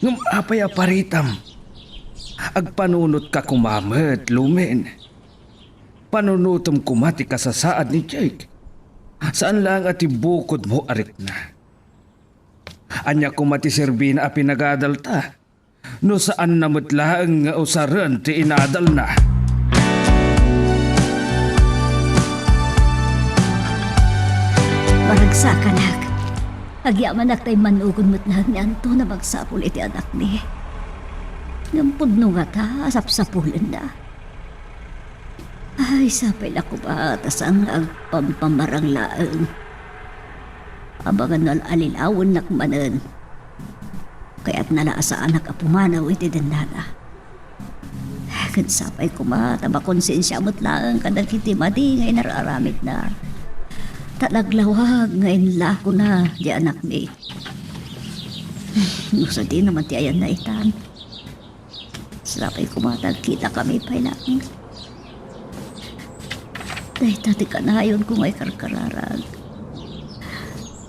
Ngem apay a paritam? Agpanunotka koma met, Lumen. Panunotem koma ti kasasaad ni Jake. Saan laeng a ti bukodmo a rikna. Ania koma ti serbina a pinagadalta no saanna met laeng nga usaren ti inadalna? Maragsakanak. Agyamanak ta immanugon met laeng ni Anton a magsapul iti anakmi. Ngem pudno ngata a sapsapulenna. Ay, sapay la koma ta saan nga agpampamarang laeng. Amangan no al-alilawennak manen. Kayatna la a saanak a pumanaw iti dennana. Ket sapay koma ta makonsensia met laeng kadagiti madi nga inar-aramidna. Ta naglawag nga inlakona ti anakmi. No sadino man ti ayanna itan. Sapay koma ta agkitakami pay laeng. Dayta ti kanayonko nga ikarkararag.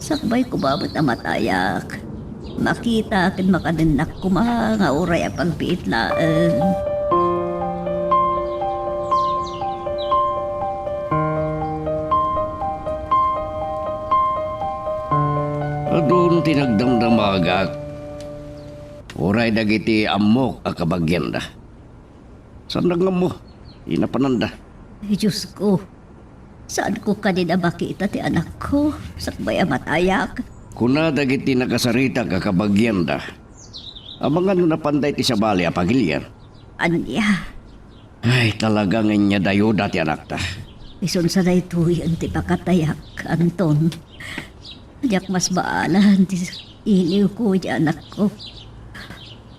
Sakbay koma met a matayak. Makita ken makadennak koma nga uray a pagbiit laeng. Adun ti nagdamdamagak. Uray dagiti ammok a kabagianda. Saan nga ammo ti napananda? Ay, Diosko, saanko kadi a makita ti anakko, sakbay a matayak. Kuna dagiti nakasaritak a kabagianda, amangan no napanda iti sabali a pagilian. Ania? Ay, talaga nga inyadayoda ti anakta. Isun sa daytoyen ti pakatayak, Anton. Diak masbaalan ti iliwko iti anakko.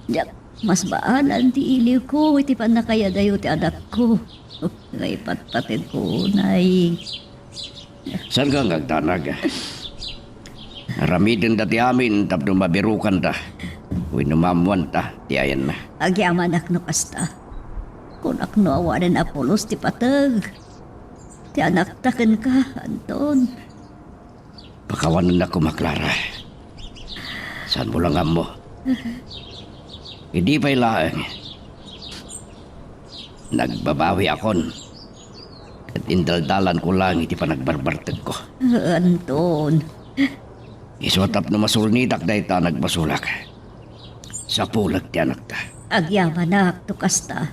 Diak masbaalan ti iliwko iti pannakayadayo ti anakko. Nga ipatpateg ko unay. Saan nga agdanag? Aramidenda ti amin tapno mabirokanta wenno maammoanta ti ayanna. Agyamanak no kasta. Kunak no awanen a pulos ti pateg ti anakta kenka, Anton. Pakawanennak koma, Clara. Saanmo la nga ammo. Idi pay laeng, nagbabawiakon ket indaldalanko laeng iti panagbarbartegko. Anton. Isu a tapno masulnitak dayta a nagbasolak. Sapulek ti anakta. Agyamanak no kasta.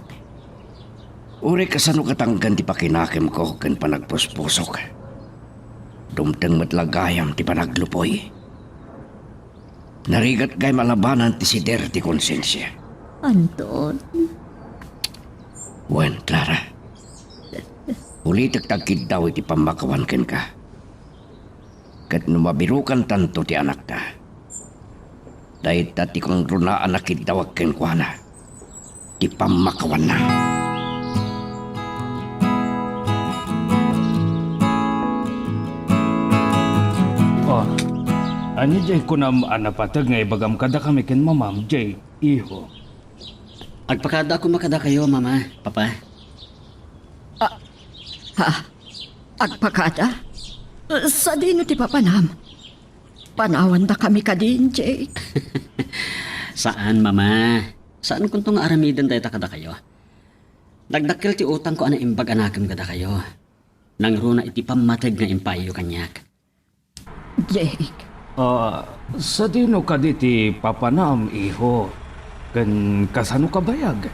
Uray kasano katangken ti pakinakemko ken panagpuspusok. Dumteng met la gayam ti panaglupoy. Narigat gayam a labanan ti sider ti konsensia. Anton. Wen, Clara. Ulitek ti agkiddaw iti pammakawan kenka. Ket no mabirokantanto ti anakta, dayta ti kangrunaan a kiddawak kenkuana ti pammakawanna. Oh, ania diay kunam a napateg nga ibagam kadakami ken mamam, Jay, iho? Agpakada koma kadakayo, Mama, Papa. Ah, ha? Agpakada? Sadino ti papanam? Panawandakami kadin, Jake? Saan, Mama. Saankonto nga aramiden dayta kadakayo. Nagdakkel ti utangko a naimbag a nakem kadakayo. Nangruna iti pammateg nga impaayyo kaniak. Jake. Ah, sadino kadi ti papanam, iho? Ken kasano kabayag?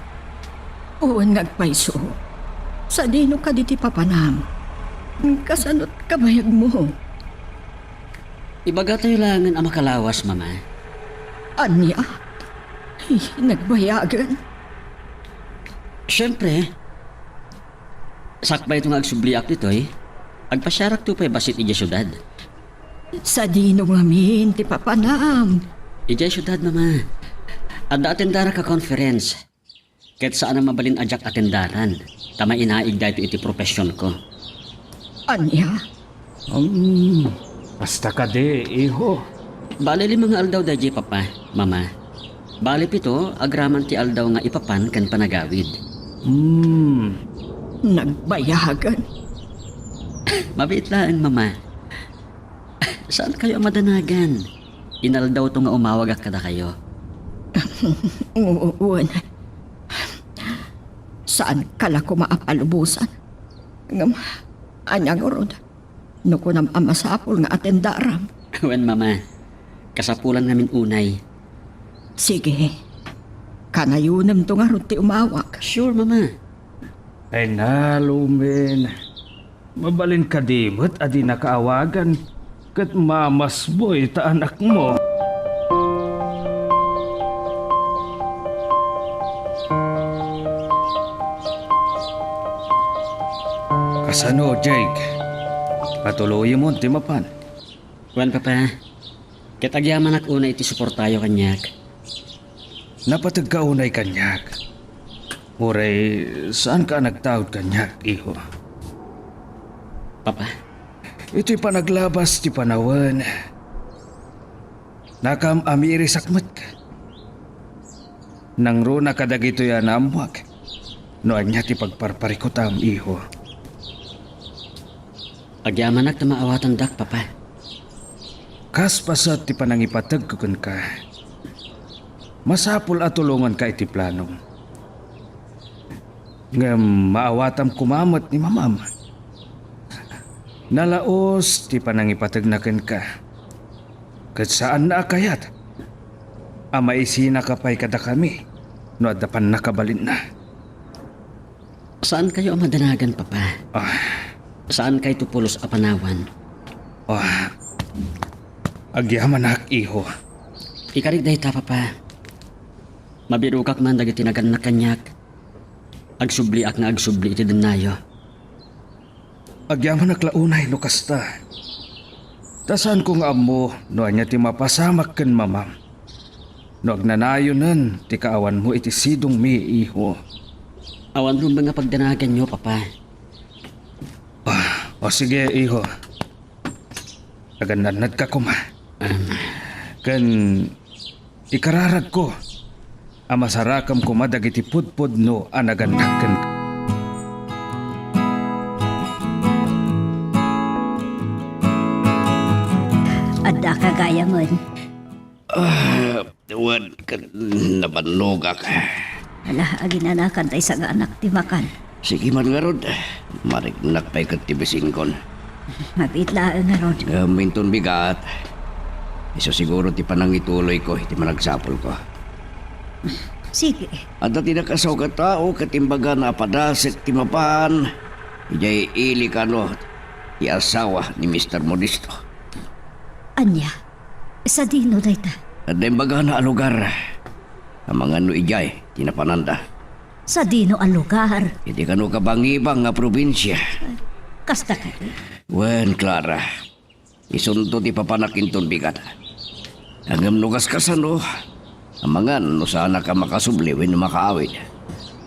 Wen nga agpayso. Sadino kadi ti papanam? Kasano't kabayagmo? Ibagatayo laengen a makalawas, Mama. Ania? Ay, nagbayagen. Siempre, sakbayto nga agsubliak ditoy, agpasiarakto pay bassit idiay siudad. Sadino ngamin ti papanam? Idiay siudad, Mama. Adda atendarak a conference. Ket saan a mabalin a diak atendaran, ta mainaig daytoy iti professionko. Ania? Um, kasta kadi, iho. Bale, lima nga aldaw daydiay, Papa, Mama. Bale, pito, agraman ti aldaw nga ipapan ken panagawid. Hmm. Nagbayagan. Mabiit laeng, Mama. Saankayo a madanagan? Inaldawto nga umawagak kadakayo. Wen, saanka la koma a palubosan. Ngem, ania ngarud? No kunam a masapul nga atendaram. Wen, Mama. Kasapulan ngamin unay. Sige. Kanayonemto ngarud ti umawag. Sure, Mama. Ay na, lumen. Mabalin kadi met a dinaka awagan ket mamasboy ta anakmo. Kasano, Jake? Patuloyemon ti mapan. Wen, Papa. Ket agyamanak unay iti suportayo kaniak. Napategka unay kaniak. Uray saanka a nagtaud kaniak, iho. Papa? Itoy panaglabas ti panawen, nakam-amirisak met. Nangruna kadagitoy a naammoak no ania ti pagparparikutam, iho. Agyamanak ta maawatandak, Papa. Kas paset ti panangipategko kenka, masapul a tulonganka iti planom. Ngem maawatam koma met ni Mamam. Nalaus ti panangipategna kenka. Ket saanna a kayat a maisinaka pay kadakami no adda pannakabalinna. Saankayo a madanagan, Papa. Ah. Saankayto pulos a panawan. Ah. Agyamanak, iho. Ikarik dayta, Papa. Mabirokak man dagiti nagannak kaniak. Agsubliak nga agsubli iti dennayo. Agyamanak la unay no kasta. Ta saanko nga ammo no ania ti mapasamak ken Mamam no agnanayonen ti kaawanmo iti sidongmi, iho. Awan rumbeng a pagdanaganyo, Papa. Ah, o sige, iho. Agannadnadka koma. Ken ikararagko a masarakam koma dagiti pudpudno a nagannak kenka. Addaka gayamen. Ah, wen, ket nabannogak. Ala, aginanakan ta isaganak ti makan. Sige man ngarud, mariknak pay ket ti bisinkon. Mabiit laeng ngarud. Ngem inton bigat, isu siguro ti panangituloyko iti managsapulko. Sige. Adda ti nakasaugat tao ket imbagana a padasek ti mapan idiay ili kano ti asawa ni Mister Modesto. Ania? Sadino dayta? Adda imbagana a lugar. Amangan no idiay ti napananda. Sadino a lugar? Iti kano kabangibang nga probinsia. Kasta kadi? Wen, Clara. Isunto ti papanak inton bigat. Ngem no kaskasano, amangan no saanak a makasubli wenno makaawid.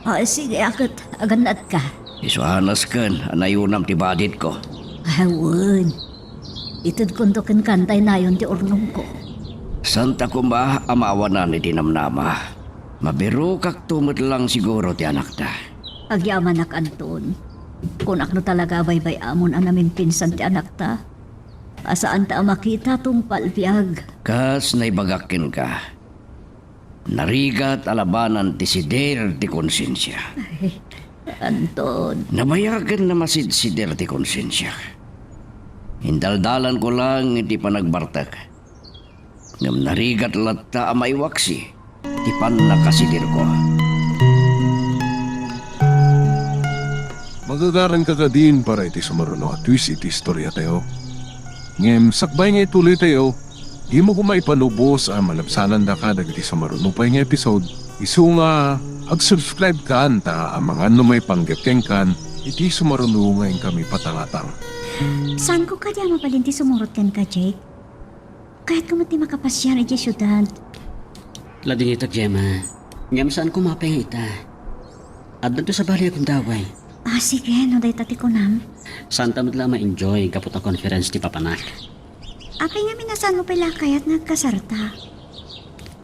Ah, sige, a ket agannadka. Isu a nasken a nayunam ti baditko. Ah, wen. Itedkonto kenka tay nayon ti urnongko. Saanta koma a maawanan iti namnama. Mabirokakto met lang siguro ti anakta. Agyamanak, Anton. Kunak no talaga baybay-amon a namimpinsan ti anakta, a saanta a makita tungpal biag. Kas naibagak kenka, narigat a labanan ti sider ti konsensia. Ay, Anton. Nabayagen a masidsider ti konsensia. Indaldalanko lang iti panagbartek. Ngem narigat latta a maiwaksi ti pannakasiderko. Magagaranka kadin para iti sumaruno a twist iti istoriatayo. Ngem sakbay nga ituloytayo, dimo koma ipanubos a malabsanandaka dagiti sumaruno pay nga episode. Isu nga ag-subscribe kan ta amangan no maipanggep kenkan iti sumaruno nga inkami patangatang. Saanko kadi a mabalin ti sumurot kenka, Jake? Kayatko met ti makapasiar idiay siudad. Ladingitak, Gemma. Ngem saanko mapay nga ita. Addanto sabali a gundaway. Ah, sige, no dayta ti kunam. Saanta met la a ma-enjoy gapu ta conference ti papanak. Apay ngamin a saanmo pay la kayat nga agkasarta?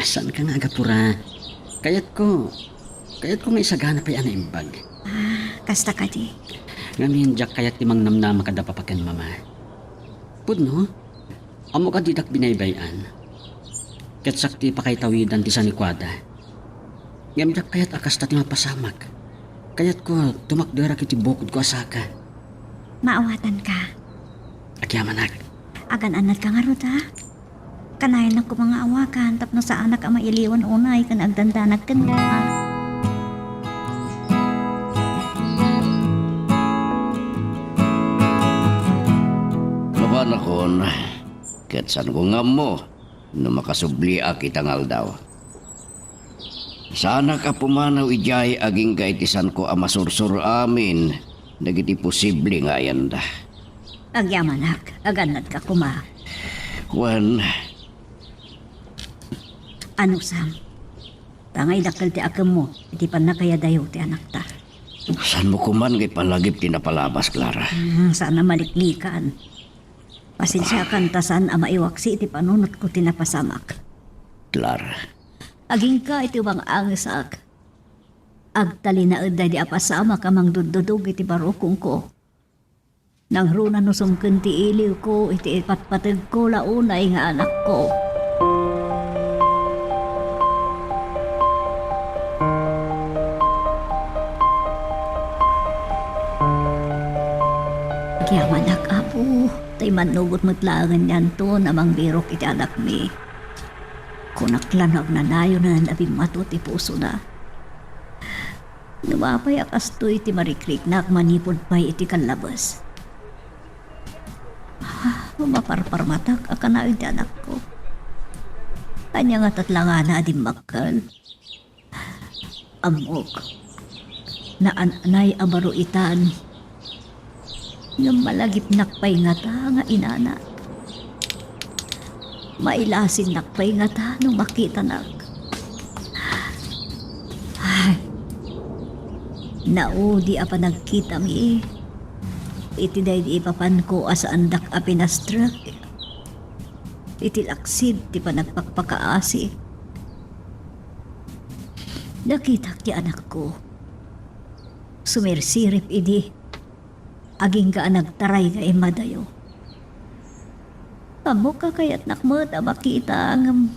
Saanka nga agapura. Kayatko, kayatko nga isagana pay a naimbag. Ah, kasta kadi. Ngamin, diak kayat ti mangnamnama kada papa ken mama. Pudno? Ammok a didak binaybay-an. Ket siak ti pakaitawidan ti sanikuada. Ngem diak kayat a kasta ti mapasamak. Kayatko, tumakderak iti bukodko a saka. Maawatanka. Agyamanak. Agan-annadka ngarud, a? Kanayon koma nga awakan tapno saanak a mailiwan unay ken agdandanag kenka. Mapanakon, ket saanko nga ammo no makasubliak ita nga aldaw. Saanak a pumanaw idiay agingga iti saanko a masursuro amin dagiti posible nga ayanda. Agyamanak, agannadka koma. Wen. Ano, Sam? Tangay dakkel ti akemmo iti pannakayadayo ti anakta. Saanmo koman nga ipalagip ti napalabas, Clara? Hmm, saan a maliklikan. Pasensiakan ta saan a maiwaksi iti panunotko ti napasamak. Clara. Agingga iti umang-angesak, agtalinaed daydi a pasamak a mangduddudog iti barukongko. Nangruna no sumken ti iliwko iti ipatpategko la unay nga anakko. Agyamanak, Apo, ta immannugot met laengen ni Anton a mangbirok iti anakmi. Kunak la no agnanayonen a bimmato ti pusona. Ngem apay a kastoy ti marikriknak manipud pay iti kallabes? Ah, maparparmatak a kanayon ti anakko. Ania nga tatlangana a dimmakkel? Ammok, naan-anay a baro itan. Ngem malagipnak pay ngata nga inana. Mailasinnak pay ngata no makitanak. Ay, naudi a panagkitami iti daydi ipapanko a saandak a pinastrek iti laksid ti panagpakpakaasi. Nakitak ti anakko. Sumirsirip idi, agingga a nagtaray nga immadayo. Ammok a kayatnak met a makita, ngem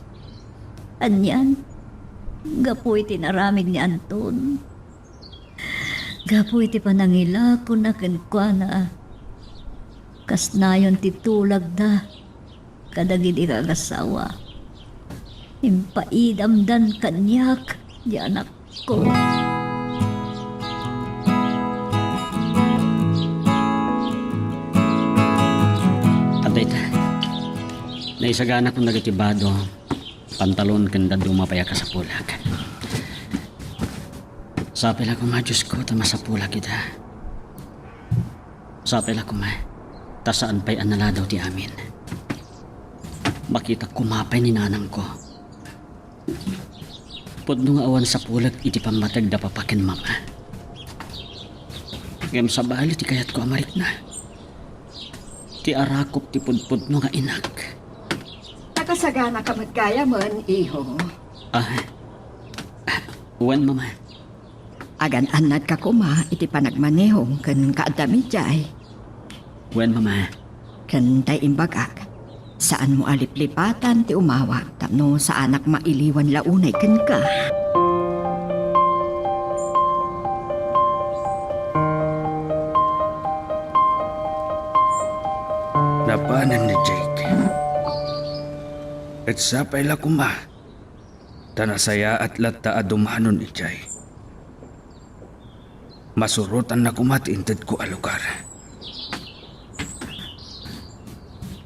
anian, gapu iti inaramid ni Anton, gapu iti panangilakona kenkuana, kas nayon ti tulagda kadagidi nga agassawa. Impaidamdan kaniak ti anakko. Adda ita. Naisaganakon dagiti bado, pantalon ken dadduma pay a kasapulak. Sapay la koma, Diosko, ta masapulak ita. Sapay la koma, ta saan pay a naladaw ti amin. Makitak koma pay ni nanangko. Pudno nga awan sapulek iti pammateg da papa ken mama. Ngem sabali ti kayatko a marikna. Ti arakop ti pudpudno nga inak. Nakasaganaka met gayamen, iho. Ah, Wen, Mama. Agan-annadka koma iti panagmaneho ken kaaddami idiay. Wen, Mama. Ken tay imbagak, saanmo a liplipatan ti umawag tapno saanak mailiwan la unay kenka. Napanen ni Jake. Ket sapay la koma, ta nasayaat latta a dumanon idiay. Masurotanna koma ti intedko a lugar.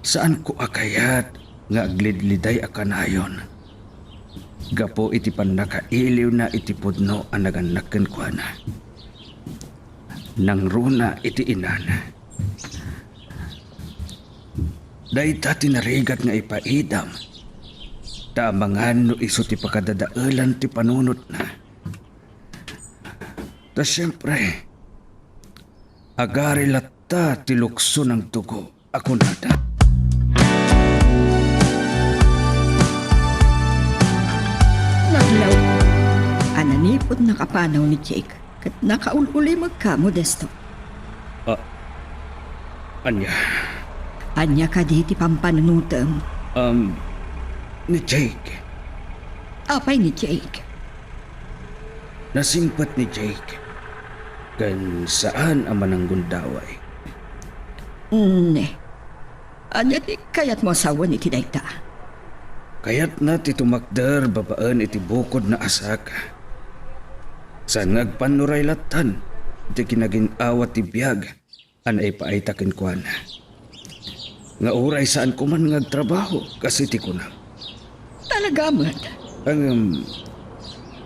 Saanko a kayat nga aglidliday a kanayon gapu iti pannakailiwna iti pudno a nagannak kenkuana. Nangruna iti inana. Dayta ti narigat nga ipaidam, ta amangan no isu ti pakadadaelan ti panunotna. Ta siempre, agari latta ti lukso nang dugo a kunada. Naglaw a nanipod nakapanaw ni Jake ket nakaul-ulimekka, Modesto. Ah, ania? Ania kadi ti pampanunotem? Um, ni Jake. Apay ni Jake? Nasimpet ni Jake, ken saan a mananggundaway. Ne. Ania ti kayatmo a sawen iti dayta? Kayatna ti tumakder babaen iti bukodna a saka. Saan nga agpannuray lattan iti kinagin-awa ti biag a naipaayta kenkuana. Nga uray saan koman nga agtrabaho, kas iti kunam. Talaga met? Ngem,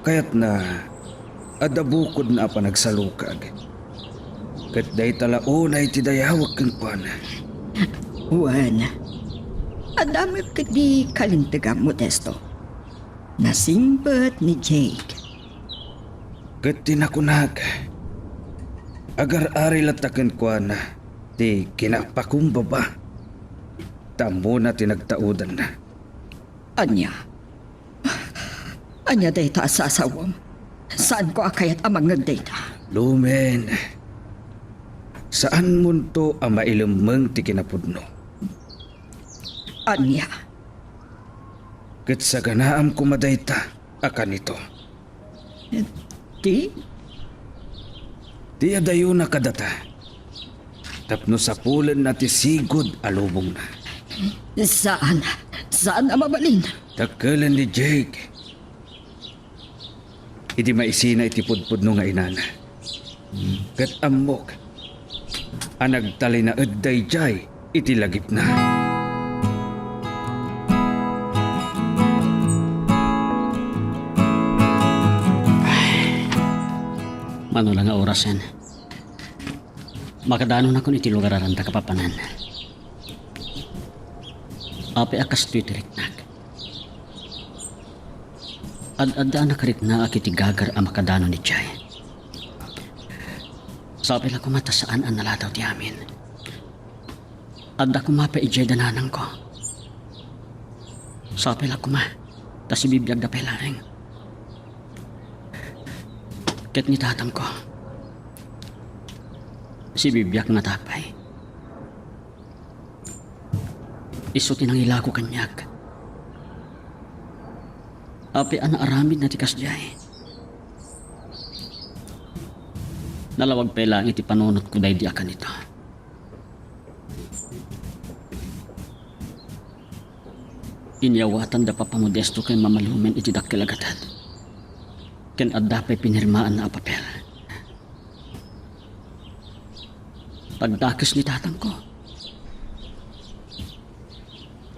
kayatna, adda bukodna a panagsalukag. Ket dayta la unay ti dayawek kenkuana. Wen, adda met ketdi kalintegam, Modesto. Nasimpet ni Jake. Ket ti nakunak, agar-ari latta kenkuana ti kinapakumbaba. Ta ammona ti nagtaudanna. Ania? Ania dayta a sasawem? Saanko a kayat a mangngeg dayta. Lumen, saanmonto a mailemmeng ti kinapudno. Ania? Ket saganaam koma dayta a kanito. Ti? Ti adayona kadata tapno sapulenna ti sigud a lubongna. Saan, saan a mabalin. Dakkelen ni Jake idi maisina iti pudpudno nga inana. Ket ammok a nagtalinaed daydiay iti lagipna. Mano la nga orasen, makadanonakon iti lugaran ta kapapanan. Apay a kastoy ti riknak? Ad-adda a nakariknaak iti gagar a makadanon idiay. Sapay la koma ta saan a naladaw ti amin. Adda koma pay idiay da nanangko. Sapay la koma ta sibibiagda pay laeng. Ket ni tatangko, sibibiag ngata pay. Isu ti nangilago kaniak. Apay a naaramidna ti kasdiay? Nalawag pay laeng iti panunotko daydi a kanito. Inyawatan da Papa Modesto ken Mama Lumen iti dakkel a gatad. Ken adda pay pinirmaanna a papel. Pagdakes ni tatangko.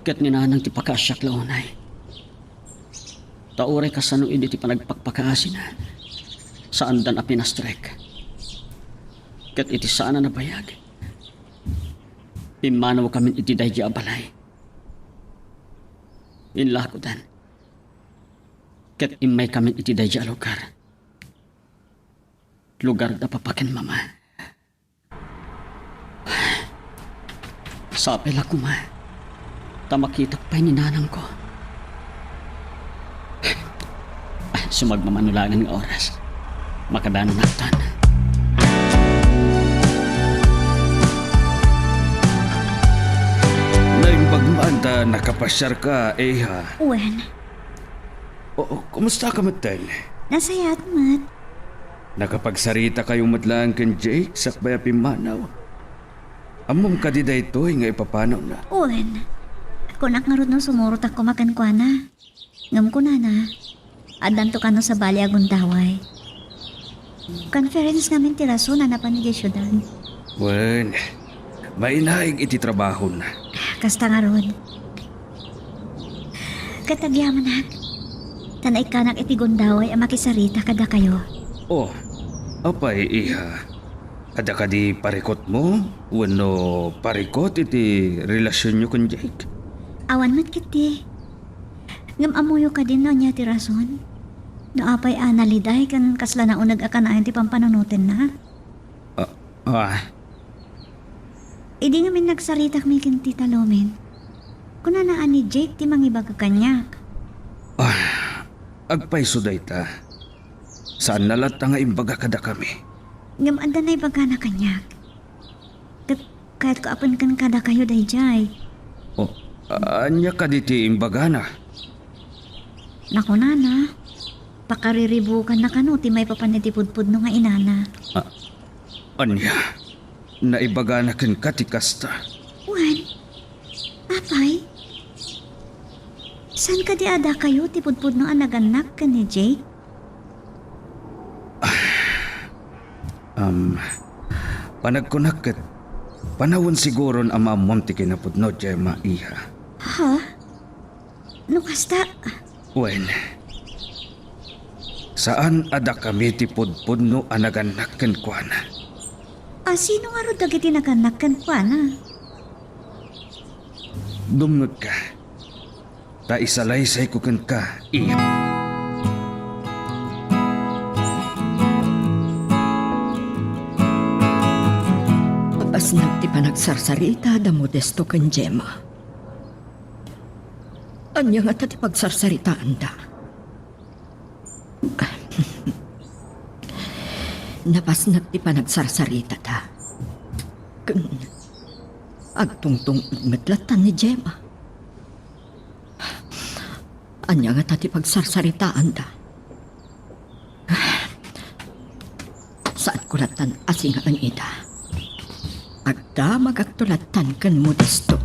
Ket ni nanang ti pakaasiak la unay. Ta uray kasano idi ti panagpakpakaasina, saandan a pinastrek. Ket iti saan a nabayag, immanawkamin iti daydi a balay. Inlakodan. Ket immaykamin iti daydi a lugar. Lugar da Papa ken Mama. Sapay la koma ta makitak pay ni nanangko. Sumagmamano laengen nga oras, makadanonakton. Naimbag man ta nakapasiarka, Iha. Wen. Oo, kumusta ka metten? Nasayaat met. Nakapagsaritakayo met laeng ken Jake sakbay a pimmanaw? Ammom kadi daytoy nga ipapanawna? Wen. Kunak ngarud no sumurotak koma kenkuana. Ngem kunana, addanto kano sabali a gundaway. Conference ngamin ti rason a napan idiay siudad. Wen, mainaig iti trabahona. Kasta ngarud. Ket agyamanak, ta naikkanak iti gundaway a makisarita kadakayo. Oh, apay, Iha? Adda kadi parikutmo wenno parikut iti relasionyo ken Jake? Awan met ketdi. Ngem ammoyo kadi no ania ti rason? No apay a naliday ken kasla nauneg a kanayon ti pampanunotenna? Ah, ah. Idi ngamin nagsaritak mi ken Tita Lomen, kunana a ni Jake ti mangibaga kaniak. Ah, agpayso dayta. Saanna latta nga imbaga kadakami. Ngem adda naibagana kaniak. Ket kayatko a pengken kadakayo daydiay. Oh, ania kadi ti imbagana? Nakunana, pakariribukanna kano ti maipapan iti pudpudno nga inana. Ah, ania? Naibagana kenka ti kasta? Wen, apay? Saan kadi a dakayo ti pudpudno a nagannak ken ni Jake? Um, panagkunak ket panawen siguron a maammom ti kinapudno, Gemma, Iha. Ha? No kasta? Wen, saan a dakami ti pudpudno a nagannak kenkuana. A sino ngarud dagiti nagannak kenkuana? Dumngegka. Ta isalaysayko kenka, Iha. Napasnak ti panagsarsarita da Modesto ken Gemma. Ania ngata ti pagsarsaritaanda? Napasnak ti panagsarsaritada. Ken agtungtungpal met latta ni Gemma. Ania ngata ti pagsarsaritaanda? Saanko lattan a singaen ida. Agdamagakto lattan ken Modesto.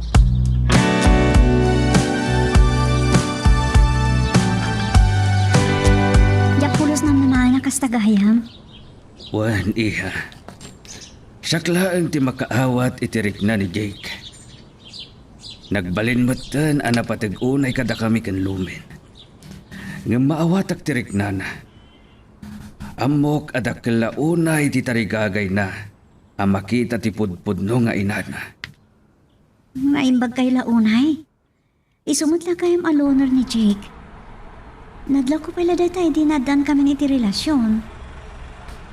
Diak pulos namnamaen a kasta gayam. Wen, Iha. Siak laeng ti makaawat iti rikna ni Jake. Nagbalin metten a napateg unay kadakami ken Lomen. Ngem maawatak ti riknana. Ammok a dakkel la unay ti tarigagayna a makita ti pudpudno nga inana. Naimbagkay la unay? Isu met la gayam a loner ni Jake. Nadlawko pay la dayta idi naaddaankamin iti relasion.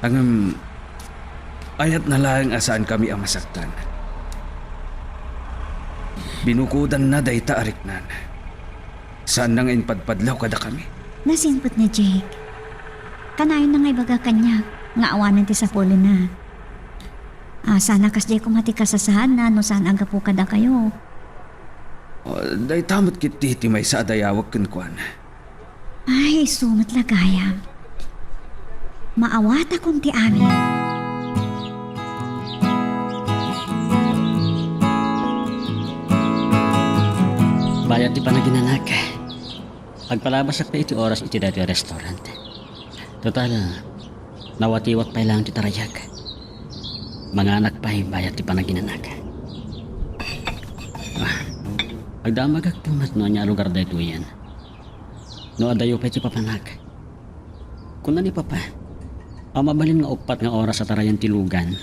Ngem, ayatna laeng a saankami a masaktan. Binukodanna dayta a riknan. Saanna nga impadpadlaw kadakami. Nasimpet ni Jake. Kanayonna nga ibaga kaniak nga awanen ti sapulenna. Ah, saan a kasdiay koma ti kasasaadna no saan a gapu kadakayo. Ah, dayta met ketdi ti maysa a dayawek kenkuana. Ay, isu met la gayam. Maawatakon ti amin. Bayat ti panaginanak. Agpalabasak pay iti oras iti daytoy a restaurant. Total, nawatiwat pay laeng ti tarayak. Manganak pay bayat ti panaginanak. Ah, agdamagakto met no ania a lugar daytoyen. No adayo pay ti papanak. Kuna ni Papa, a mabalin nga uppat nga oras a tarayan ti lugan,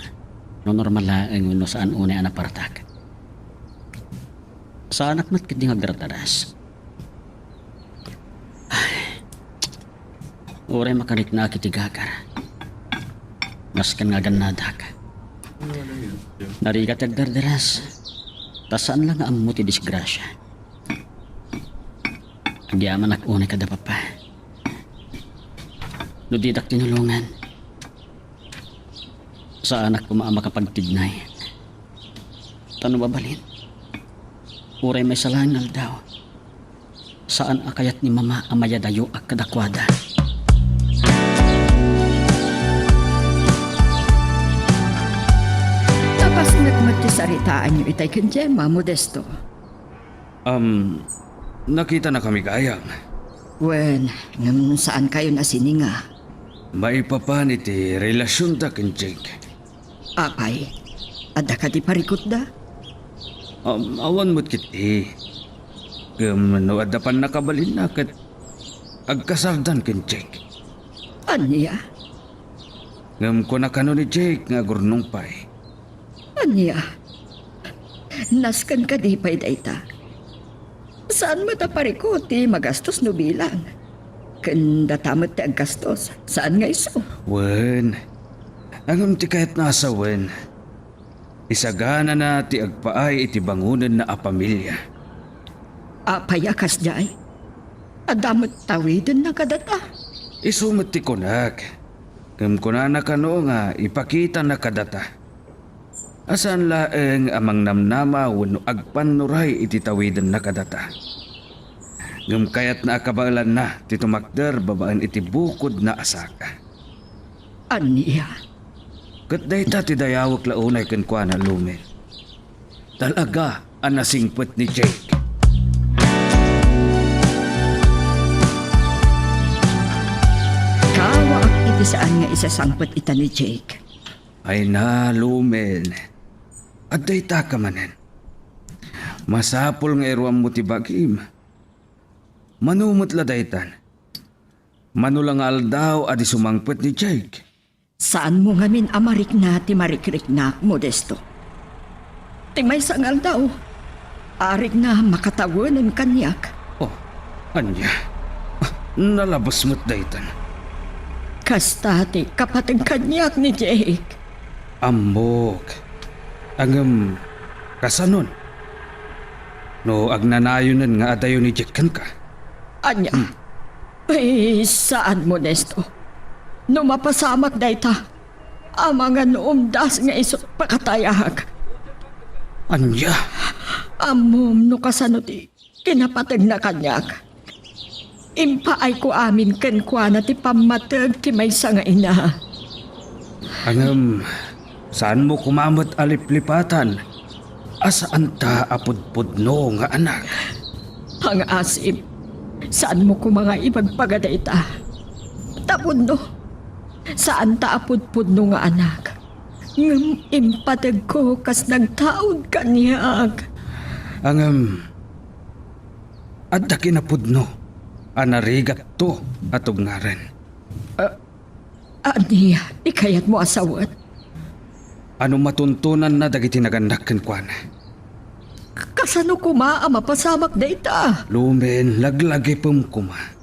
no normal laeng wenno saan unay a napartak. Saanak met ketdi nga agdardaras. Ay. Uray makariknaak iti gagara. Nasken nga agannadak. Narigat ti agdardaras. Ta saan la nga ammo ti disgrasia. Agyamanak unay kada Papa. No didak tinulongan, saanak koma a makapagtignay. Ta no mabalin, uray maysa laeng nga aldaw, saan a kayat ni Mama a mayadayoak kadakuada. Napasnek met ti saritaanyo itay ken Gemma, Modesto. Am, nakitanakami gayam. Wen, ngem saankayon a sininga? Maipapan iti relasionda ken Jake. Apay, adda kadi parikutda? Am, awan met ketdi. Ngem no adda pannakabalinna ket agkasardan ken Jake. Ania? Ngem kuna kano ni Jake nga agurnong pay. Ania? Nasken kadi pay dayta? Saan met a parikut ti magastos no bilang. Ken data met ti aggastos, saan nga isu? Wen, ngem ti kayatna a sawen, isaganana ti agpaay iti bangonenna a pamilia. Apay a kasdiay? Adda met tawidenna kadata? Isu met ti kunak. Ngem kunana kano nga ipakitana kadata a saan laeng a mangnamnama wenno agpannuray iti tawidenna kadata. Ngem kayatna a kabaelanna ti tumakder babaen iti bukodna a saka. Ania? Ket dayta ti dayawek la unay kenkuana, Lumen. Talaga a nasingpet ni Jake. Kawaak iti saan nga isasangpet ita ni Jake. Ay na, Lumen. Adda ita ka manen. Masapul nga iruammo ti bagim. Mano met la daytan? Mano la nga aldaw a di sumangpet ni Jake? Saanmo ngamin a marikna ti marikriknak, Modesto. Ti maysa nga aldaw, arikna makatawenen kaniak. Oh, ania? Ah, nalabes met daytan. Kasta ti kapateg kaniak ni Jake. Ammok. Ngem, kasanon? No agnanayonen nga adayo ni Jake kenka? Ania? Hmm. Ay, saan, Modesto. No mapasamak dayta, amangan no umdas nga isu pakatayak. Ania? Ammom no kasano ti kinapategna kaniak. Impaayko amin kenkuana ti pammateg ti maysa nga ina. Ngem, saanmo koma met a liplipatan a saanta a pudpudno nga anak? Pangaasim, saanmo koma nga ibagbaga dayta. Ta pudno, saanta a pudpudno nga anak. Ngem impategko kas nagtaud kaniak. Ngem, adda kinapudno a narigatto a tubngaren. A-, ania ti kayatmo a sawen? Ano matuntonanna dagiti nagannak kenkuana? K-, kasano koma a mapasamak dayta? Lumen, laglagipem koma.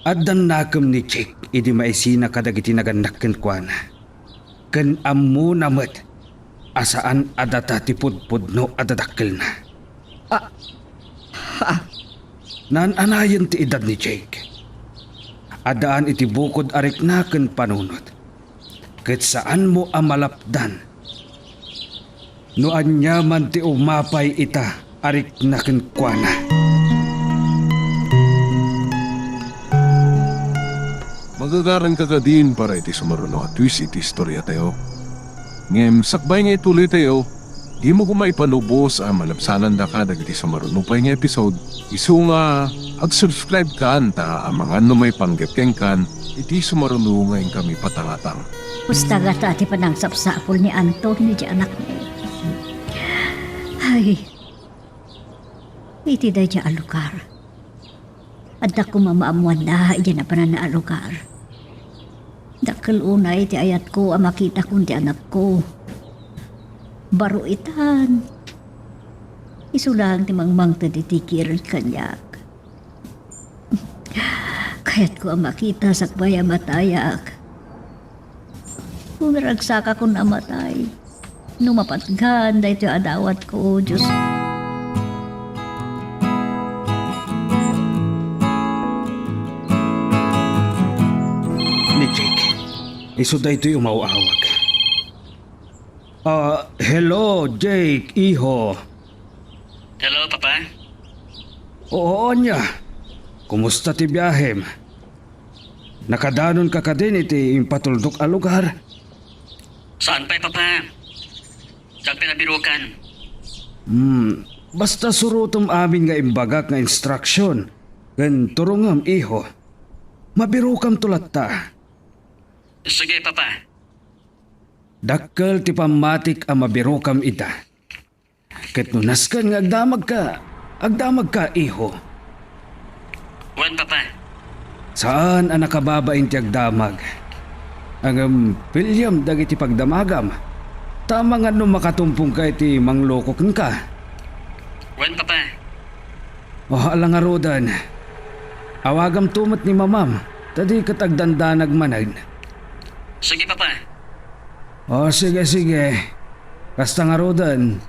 Addan nakem ni Jake idi maisina kadagiti nagannak kenkuana. Ken ammona met a saan a data ti pudpudno a dadakkelna. A-, ha? Naan-anayen ti edad ni Jake. Addaan iti bukod a rikna ken panunot. Ket saanmo a malapdan no aniaman ti umapay ita a rikna kenkuana. Magagaranka kadin para iti sumaruno a twist iti istoriatayo. Ngem sakbay nga ituloytayo, dimo koma ipanubos a malabsanandaka dagiti sumaruno pay nga episode. Isu nga, ag-subscribe kan ta amangan no maipanggep kenkan iti sumaruno nga inkami patangatang. Kasta gata ti panangsapsapul ni Anton iti anakmi. Ay, iti daydiay a lugar. Adda koma maammoanna iti napananna a lugar. Dakkel unay ti ayatko a makitakon ti anakko. Baro itan, isu laeng ti mangmangted iti kired kaniak. Kayatko a makita sakbay a matayak. Umiragsakakon a matay no mapatgan daytoy a dawatko, Dios. Isu daytoy umaw-awag. Ah, hello, Jake, iho. Hello, Papa. Oo, ania? Kumusta ti biahem? Nakadanonka kadin iti impatuldok a lugar? Saan pay, Papa? Diak pay nabirukan. Hmm, basta surotem amin nga imbagak nga instruksion ken turongem, iho. Mabirukamto latta. Sige, Papa. Dakkel ti pammatik a mabirokam ita. Ket no nasken nga agdamagka, agdamagka, iho. Wen, Papa. Saan a nakababain ti agdamag. Ngem piliam dagiti pagdamagam. Ta amangan no makatumpongka iti mangloko kenka. Wen, Papa. O, ala ngaruden. Awagamto met ni mamam, ta di ket agdandanag manen. Sige, Papa. O, sige, sige. Kasta ngaruden.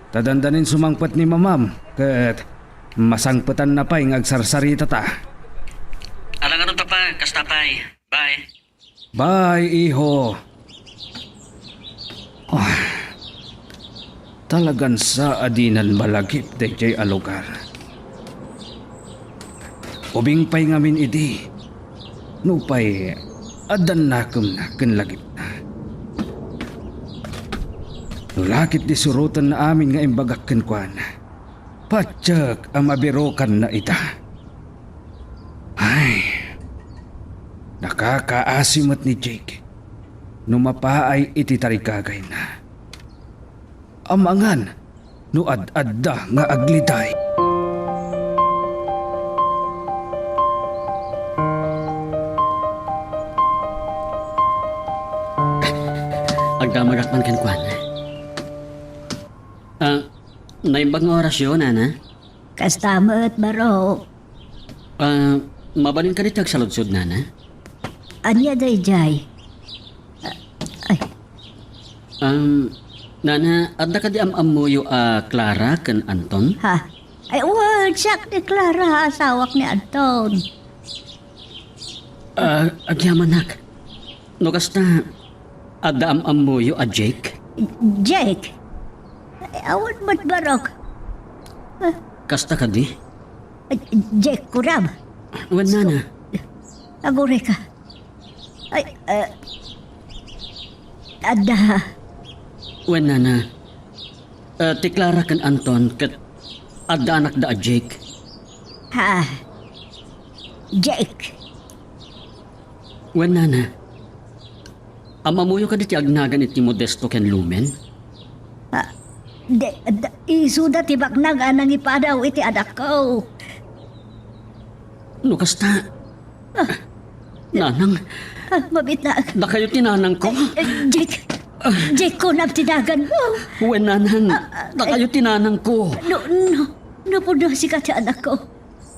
Ta dandanin sumangpet ni mamam, ket masangpetanna pay nga agsarsaritata. Ala ngarud, Papa. Kasta pay. Bye. Bye, iho. Ah, talagan sa a dinan malagip daydiay a lugar. Ubing pay ngamin idi, nupay addan nakemna ken lagipna. No la ket di surotenna amin nga imbagak kenkuana, patiek a mabirokanna ita. Ay, nakakaasi met ni Jake no mapaay iti tarigagayna. Amangan no ad-adda nga agliday. Agdamagak man kenkuana. Ah, naimbag nga orasyo, nana? Kasta met, baro. Ah, mabalin kadi ti agsaludsod, nana? Ania daydiay? Ah, ay. Um, nana, adda kadi am-ammoyo a Clara ken Anton? Ha? Ay, wen, siak ni Clara, asawak ni Anton. Ah, agyamanak. No kasta, adda am-ammoyo a Jake? Jake? Ay, awan met, barok. Ah. Kasta kadi? Ay, Jake, kunam. Wen, nana. Agurayka. Ay, ah, adda. Wen, nana. Ah, ti Clara ken Anton ket adda anakda a Jake. Ha? Jake. Wen, nana. Am-ammoyo kadi ti agnagan iti Modesto ken Lumen? Ah, de, da, isuda ti baknang a nangipadaw iti anakko. No kasta, ah, nanang, ah, mabitnak. Dakayo ti nanangko. Eh, eh, Jake. Jake, kunam ti naganmo. Wen, nanang, ah, dakayo ti nanangko. No, no, no, pudno sika ti anakko.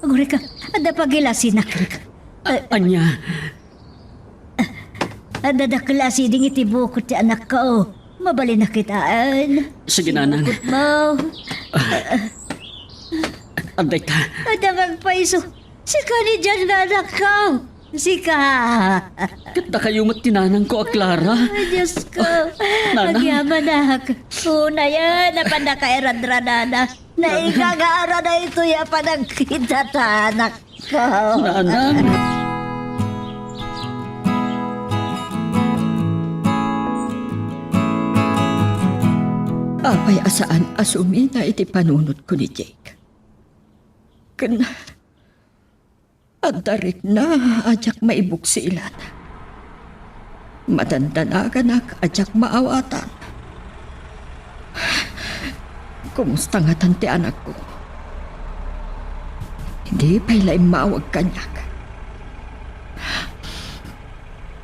Agurayka, adda pagilasinak. Ah, ania? Adda dakkel a siding iti bukod ti anakko. Mabalin a kitaen. Sige, nanang. Bukod mo. Adda ita. Adda agpayso. Sika ni Jan nga anakko. Sika. Ket dakayo met ti nanangko a Clara. Ay, Diyos ko. Nanang. Agyamanak. Unayen, apan nakairadradanak. Naigagara daytoy a panagkita ta, anakko. Nanang. Apay a saan a sumina iti panunotko ni Jake? Ken adda rikna a diak maibuksilan. Madandanaganak a diak maawatan. Kumusta ngatan ti anakko? Di pay la immawag kaniak.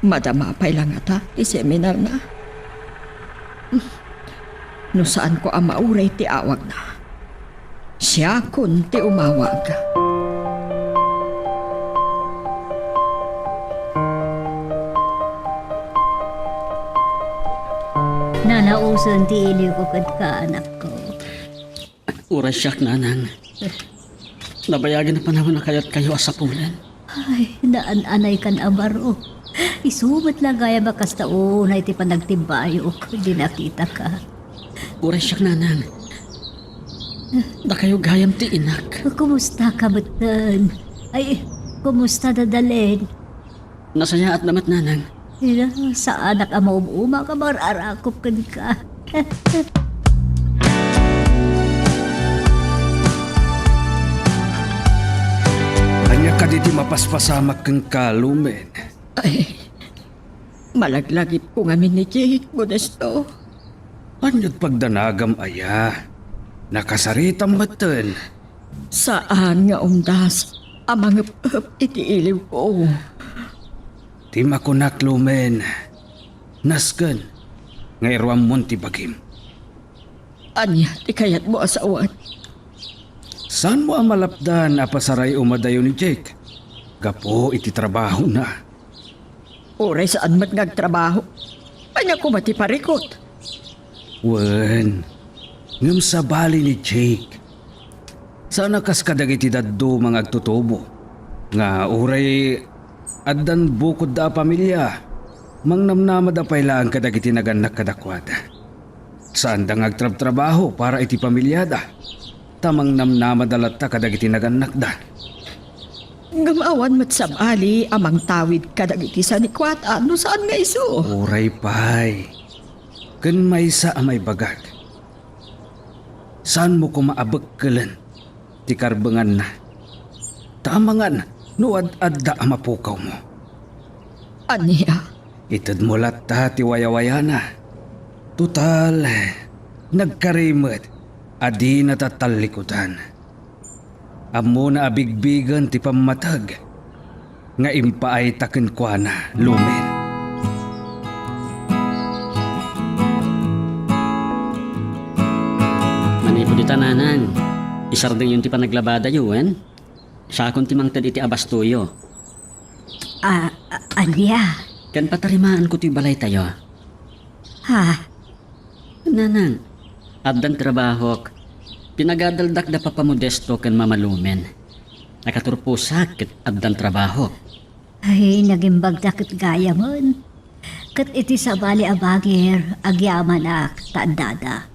Madama pay la ngata ti seminarna? No saanko a mauray ti awagna, siakon ti umawag. Nanausen ti iliwko kenka, anakko. Uray siak, nanang. Nabayagen a panawen a kayatkayo a sapulen. Ay, naan-anaykan a baro. Isu met la gayam a kasta unay ti panagtimbayok idi nakitaka. Uray siak, nanang. Dakayo gayam ti inak. Kumusta ka metten? Ay, kumusta da Dalen? Nasayaat da met, nanang. Ina, saanak a maum-uma nga mararakop kenka. Ania kadi ti mapaspasamak kenka, Lumen? Ay, malaglagipko ngamin ni Jake, Modesto. Ania't pagdanagam aya? Nakasaritam metten. Saan nga umdas a mangep-ep iti iliwko. Ti makunak, Lumen, nasken nga iruammon ti bagim. Ania ti kayatmo a sawen? Saanmo a malapdan a pasaray-umadayo ni Jake gapu iti trabahona? Uray saan met nga agtrabaho, ania koma ti parikut? Wen, ngem sabali ni Jake. Saan a kas kadagiti dadduma nga agtutubo, nga uray addan bukodda a pamilia, mangnamnamada pay laeng kadagiti nagannak kadakuada. Saanda nga agtrabtrabaho para iti pamiliada, ta mangnamnamada latta kadagiti nagannakda. Ngem awan met sabali a mangtawid kadagiti sanikuata no saan nga isu. Uray pay. Ken maysa a maibagak. Saanmo koma a bekkelen ti karbenganna. Ta amangan no ad-adda a mapukawmo. Ania? Itedmo latta ti wayawayana. Total, nagkari met a dina ta tallikudan. Ammona a bigbigen ti pammateg nga impaayta kenkuana, Lumen. Manipud ita, nanang, isardengyon ti panaglabadayo, wen? Siakon ti mangted iti abastoyo. A-, a-, ania? Ken patarimaanko ti balaytayo. Ha? Nanang, addan trabahok. Pinagadaldak da Papa Modesto ken Mama Lumen. Nakaturposak ket addan trabahok. Ay, nagimbagda ket gayamen. Ket iti sabali a bangir, agyamanak ta addada.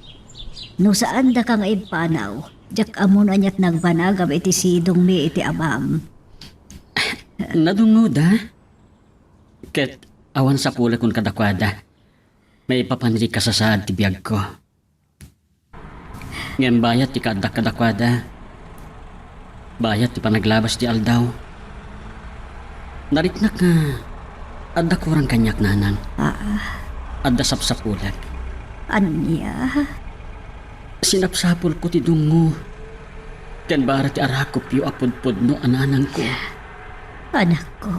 No saandaka nga impanaw, diak ammo no ania't nagbanagam iti sidongmi iti amam. Nadungngoda? Ket awan sapulekon kadakuada. Maipapan iti kasasaad ti biagko. Ngem bayat ti kaaddak kadakuada. Bayat ti panaglabas ti aldaw. Nariknak nga adda kurang kaniak, nanang. Ah. Adda sapsapulek. Ania? Sinapsapulko ti dungngo ken bara ti arakupyo a pudpudno a nanangko. Anakko.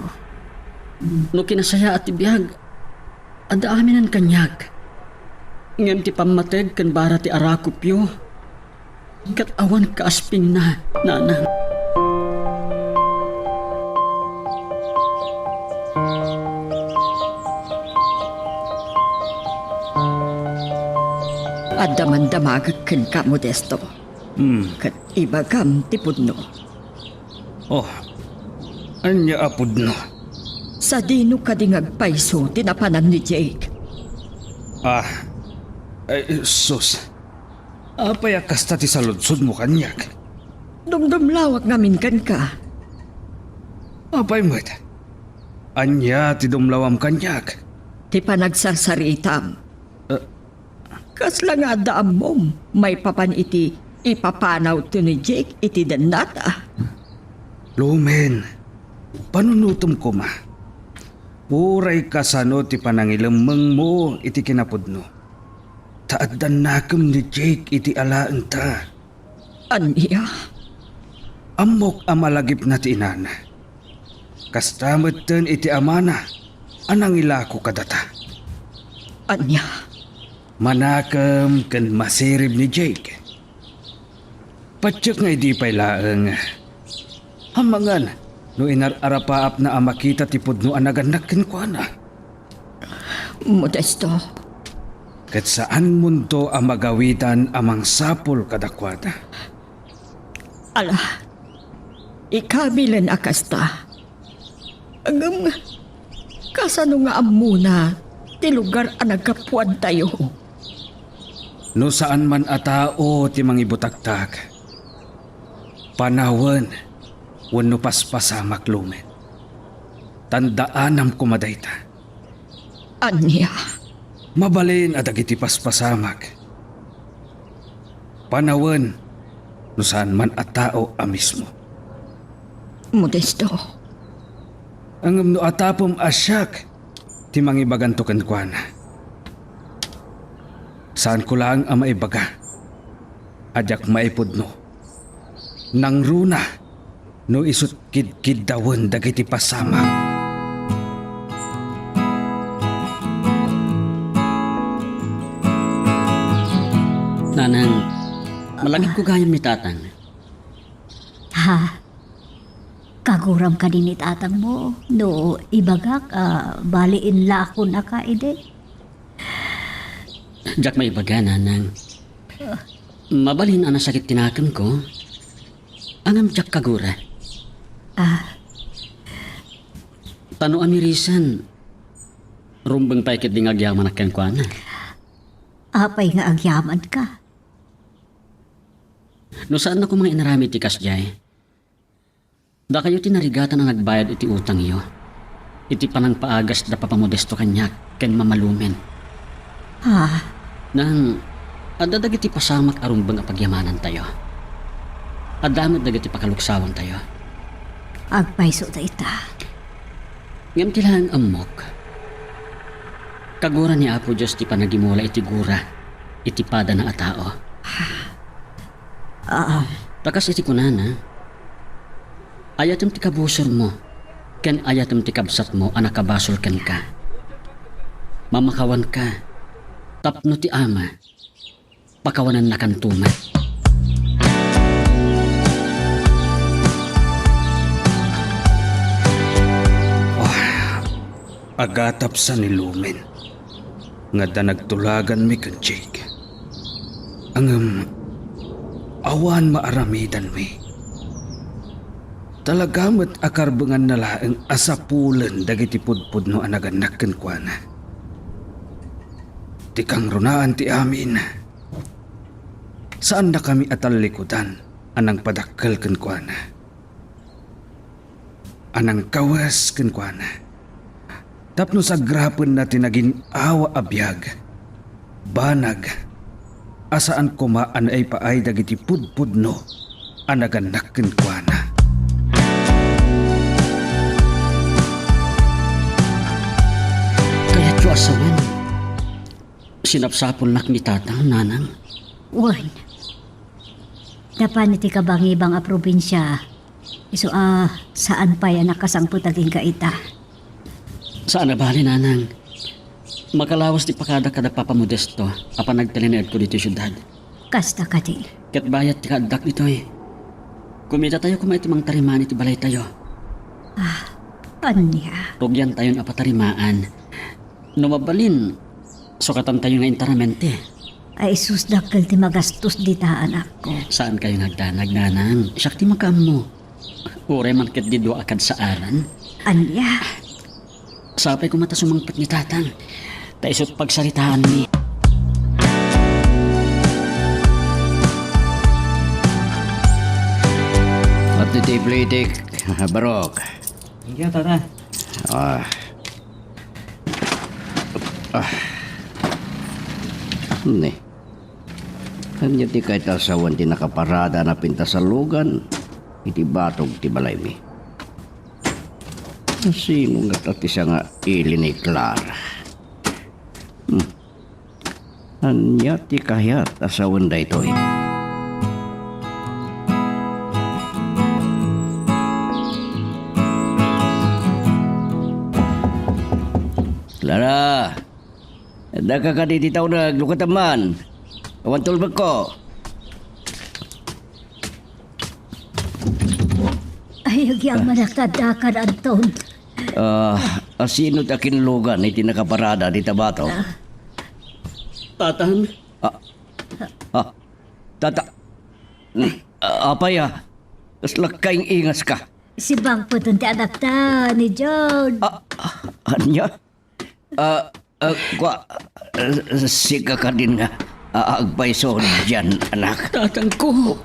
No kinasayaat ti biag, adda aminen kaniak. Ngem ti pammateg ken bara ti arakupyo, ket awan kaaspingna, nanang. Adda mandamagek kenka, Modesto. Hmm. Ket ibagam ti pudno. Oh, ania a pudno? Sadino kadi nga agpayso ti napanan ni Jake? Ah, ay, sus. Apay a kasta ti saludsodmo kaniak? Dumdumlawak ngamin kenka. Apay met? Ania ti dumlawam kaniak? Ti panagsarsaritam. Eh, Kasla nga adda ammom maipapan iti ipapanawto ni Jake iti dennata? Lumen, panunotem koma. Uray kasano ti panangilemmengmo iti kinapudno, ta addan nakem ni Jake iti alaenta. Ania? Ammok a malagipna ti inana. Kasta metten iti amana a nangilako kadata. Ania? Manakem ken masirib ni Jake. Patiek nga idi pay laeng. Amangan no inar-arapaapna a makita ti pudno a nagannak kenkuana. Modesto. Ket saanmonto a magawidan a mangsapul kadakuada. Ala, ikabilen a kasta. Ngem, Kasano nga ammona ti lugar a naggapuantayo? No saan man a tao ti mangibutaktak, panawen wenno paspasamak lumen. Tandaanam koma dayta. Ania? Mabalin a dagiti paspasamak, panawen no saan man a tao a mismo. Modesto. Ngem no atapem a siak ti mangibaganto kenkuana, saanko laeng a maibaga a diak maipudno. Nangruna no isut' kidkiddawen dagiti pasamak. Nanang, malagipko gayam ni Tatang. Ha? Kaguram kadi ni tatangmo no ibagak a bali inlakonaka idi? Diak maibaga, Nanang. Mabalin a nasakit ti nakemko, ngem diak kagura. Ah. Ta no amirisan, rumbeng pay ketdi nga agyamanak kenkuana. Apay nga agyamanka? No saanna koma nga inaramid ti kasdiay, dakayo ti narigatan a nagbayad iti utangyo, iti panangpaagas da Papa Modesto kaniak ken Mama Lumen. Ah. Nang, adda dagiti pasamak a rumbeng a pagyamanantayo. Adda met dagiti pakaluksawantayo. Agpayso dayta. Ngem ti laeng ammok, kagura ni Apo Dios ti panagimula iti gura iti padana a tao. Ah. Ta kas iti kunana, ayatem ti kabusormo, ken ayatem ti kabsatmo a nakabasol kenka. Mamakawanka, tapno ti Ama, pakawanannakanto met. Oh, agatapsa ni Lumen nga adda nagtulaganmi ken Jake. Ngem awan maaramidanmi. Talaga met a karbenganna laeng a sapulen dagiti pudpudno a nagannak kenkuana. Ti kangrunaan ti amin, saannakami a tallikudan a nangpadakkel kenkuana, a nangkawes kenkuana, tapno sagrapenna ti nagin-awa a biag, banag, a saan koma a naipaay dagiti pudpudno a nagannak kenkuana. Kayatyo a sawen, sinapsapulnak ni Tatang, Nanang? Wen. Napan iti kabangibang a probinsia, isu a saan pay a nakasangpet agingga ita. Saan a bale, Nanang. Makalawas ti pakadak kada Papa Modesto a panagtalineedko ditoy siudad. Kasta kadi. Ket bayat ti kaaddak ditoy. Kumitatayo koma iti mangtarimaan iti balaytayo. Ah, ania? Rugiantayon a patarimaan. No mabalin, sukatantayo nga intaramente. Ay, sus, dakkel ti magastos dita, anakko. Saankayo nga agdanag, Nanang. Siak ti makaammo. Uray man ketdi dua a kadsaaran. Ania? Sapay koma ta sumangpet ni Tatang. Ta isut' pagsaritaanmi. At iti plitik, Barok. Thank you, Tata. Ah. Ah. Ne. Ania ti kayat a sawen ti nakaparada a napintas a lugan iti batog ti balaymi? Sino ngata ti sangaili ni Clara? Hmm. Ania ti kayat a sawen daytoy? Clara! Daka kadi ti tawneg, lukatem man. Awan tulbekko. Ay, agyamanak a daka, Anton. Ah, asino ti akinlugan iti nakaparada dita batog? Ah. Tatang. Ah, ah, tata-, ah, apay, ah? Kasla kaing-ingaska. Sibangpeten ti anakta ni John. Ah, ah, ania? Ah, ah, kua, ah, sika kadin nga, ah, agpayso dian, anak. Tatangko.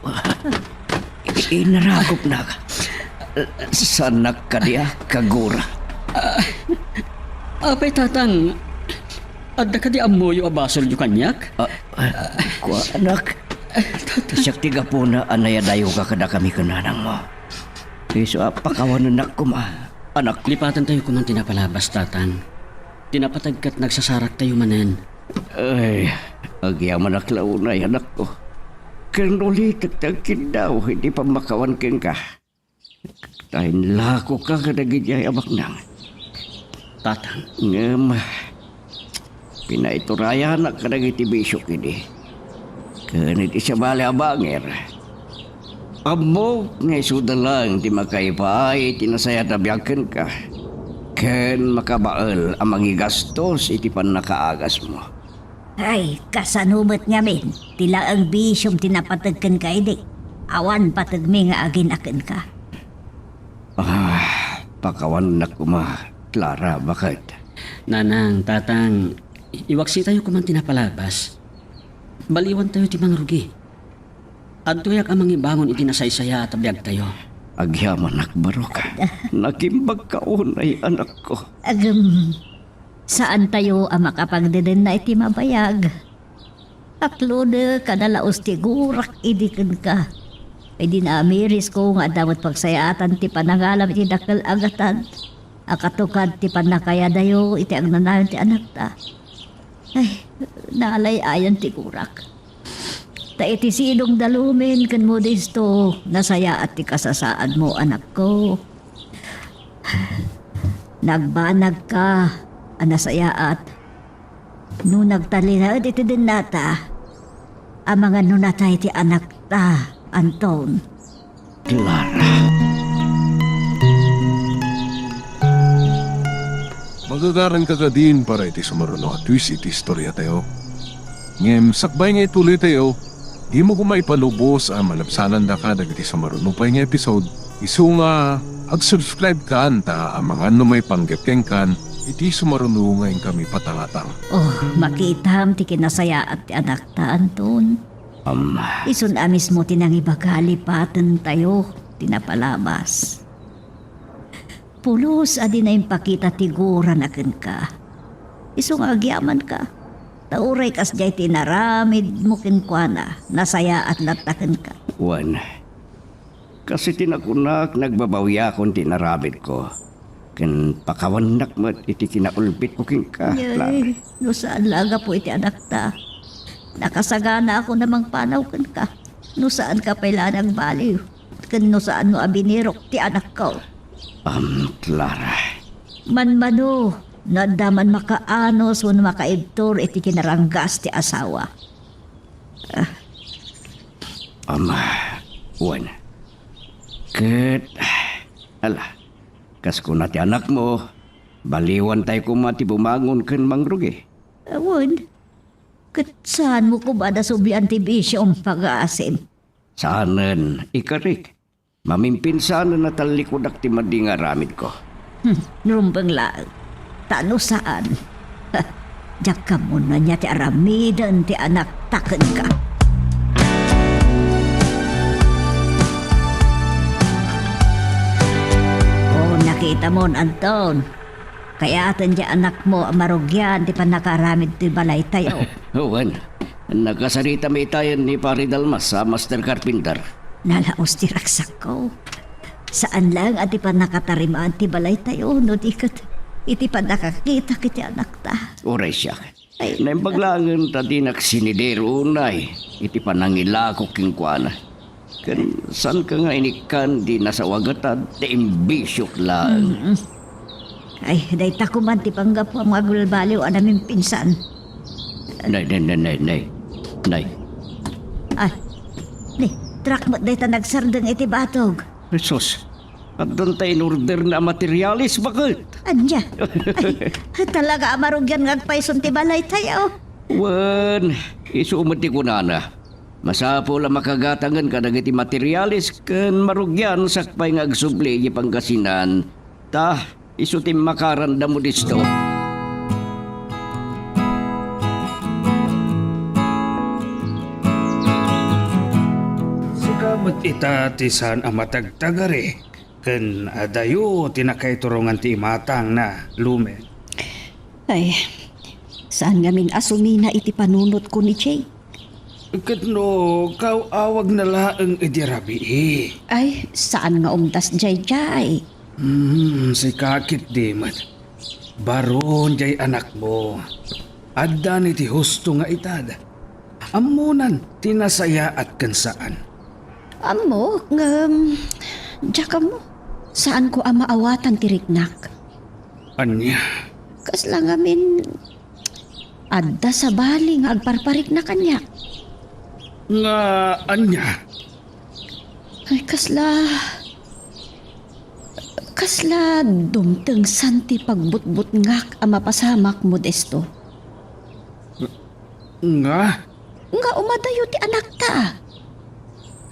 I-, inaragopnak. Saanak kadi a kagura. Ah, apay, tatang, adda kadi ammoyo a basolyo kaniak? Ah, ah, kua, anak. Siak ti gapuna a nayadayoka kadakami ken nanangmo. Isu a pakawanennak koma, anak. Lipatentayo koman ti napalabas, tatang. Ti napateg ket nagsasaraktayo manen. Ay, agyamanak la unay, anakko. Ken ulitek ti agkiddaw iti pammakawan kenka. Ta inlakoka kadagiti ay a baknang. Tatang. Ngem, pinaiturayanak kadagiti bisiok idi. Ken iti sabali a bangir, ammok nga isuda laeng ti makaipaay iti nasayaat a biag kenka, ken makabael a mangigastos iti pannakaagasmo. Ay, kasano met ngamin ti laeng bisiom ti napateg kenka idi? Awan pategmi nga agina kenka. Ah, pakawanennak koma, Clara, baket. Nanang, tatang, iwaksitayo koman ti napalabas. Baliwantayo ti mangrugi. Adtoyak a mangibangon iti nasaysayaat a biagtayo. Agyamanak, barok. Nakimbagka unay, anakko. Agem, saantayo a makapagdedenna iti mabayag. Aklodek a nalaus ti gurak idi kenka. Idi naamirisko nga adda met pagsayaatan ti panangalam iti dakkel a gatad a katukad ti pannakayadayo iti agnanayon ti anakta. Ay, nalay-ayan ti gurak. Ta iti sidong Dalumen ken Modesto, nasayaat ti kasasaadmo, anakko. Nagbanagka a nasayaat. No nagtalinaed iti dennata, amangan no natay ti anakta, Anton. Clara. Magagaranka kadin para iti sumaruno a twist iti istoriatayo. Ngem sakbay nga ituloytayo, dimo koma ipalubos a malabsanandaka dagiti sumaruno pay nga episode. Isu nga, ag-subscribe kan ta amangan no maipanggep kenkan iti sumaruno nga inkami patangatang. Oh, makitam ti kinasayaat ti anakta, Anton. Am. Isun a mismo ti nangibaga lipatentayo ti napalabas. Pulos a dina impakita ti gurana kenka. Isu nga agyamanka. Ta uray kasdiay ti inaramidmo kenkuana, nasayaat latta kenka. Wen, kas iti nakunak, nagbabawiakon ti inaramidko. Ken pakawannak met iti kinaulbitko kenka, Clara. Ay, no saan la a gapu iti anakta. Nakasaganaakon a mangpanaw kenka. No saanka pay la a nagbaliw. Ken no saanmo a binirok ti anakko. Am, Clara. Manmano, no adda man makaanus wenno makaibtur iti kinaranggas ti asawa. Ah. Am, wen. Ket, ala, kas kuna ti anakmo, baliwantay koma ti bumangon ken mangrugi. Wen, ket saanmo koma a nasublian ti bisiom, pagaasim? Saanen, ikarik. Mamimpinsanen a tallikudak ti madi nga aramidko. Hmm, rumbeng laeng. Ta no saan, diak ammoen no ania ti aramiden ti anakta kenka. Oh, nakitamon, Anton. Kayaten ti anakmo a marugian ti pannakaaramid ti balaytayo. Wen, nakasaritami itayen ni Pare Dalmas a master carpenter. Nalaus ti ragsakko. Saan laeng a ti pannakatarimaan ti balaytayo, no di ket iti pannakakitak iti anakta. Uray siak. Ay. Naimbag laengen ta dinak sinidero unay iti panangilako kenkuana. Ken saanka nga inikkan ti nasawagatad ta imbisiok laeng. Mm. Ay, dayta koman ti panggapuam nga agbalbaliw a namimpinsan. Nay, nay, nay, nay, nay. Nay. Ay, ni, truck met dayta nagsardeng iti batog. Jesus, addanta in-orderna a materialis, baket. Ania? Ay, talaga a marugian nga agpayson ti balaytayo. Wen, isu met ti kunana. Masapul a makagatangen kadagiti materiales ken marugian sakbay nga agsubli idiay Pangasinan. Ta, isu ti immakaranda, Modesto. Sika met ita ti saan a matagtagari ken adayo ti nakaiturongan ti imatangna, Lumen. Ay, saan ngamin a sumina iti panunotko ni Jake? Ket no kaaw-awagna laeng idi rabii? Ay, saan nga umdas daydiay. Hmm, sika ketdi met. Baron jay anakmo. Addan iti husto nga edad. Ammonan ti nasayaat ken saan. Ammok, ngem, diak ammo. Saanko a maawatan ti riknak. Ania? Kasla ngamin, adda sabali nga agparpariknak ania? Nga ania? Ay, kasla, kasla dumtengsan ti pagbutbutngak a mapasamak, Modesto. Nga? Nga umadayo ti anakta.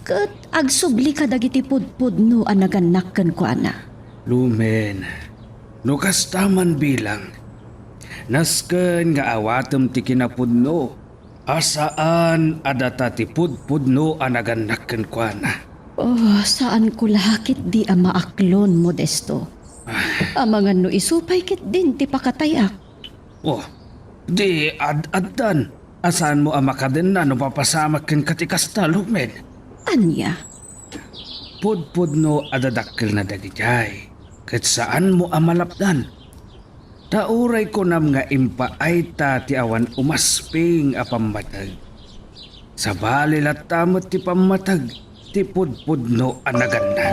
Ket agsubli kadagiti pudpudno a nagannak kenkuana. Lumen, no kasta man bilang, nasken nga awatem ti kinapudno a saan a data ti pudpudno a nagannak kenkuana. Oh, saanko la ketdi a maaklon, Modesto. Amangan no isu pay ketdin ti pakatayak. Oh, di ad-addan a saanmo a makadenna no mapasamak kenka ti kasta, Lumen. Ania? Pudpudno a dadakkelna dagidiay, ket saanmo a malapdan. Ta uray kunam nga impaayta ti awan umasping a pammateg, sabali latta met ti pammateg ti pudpudno a naganna.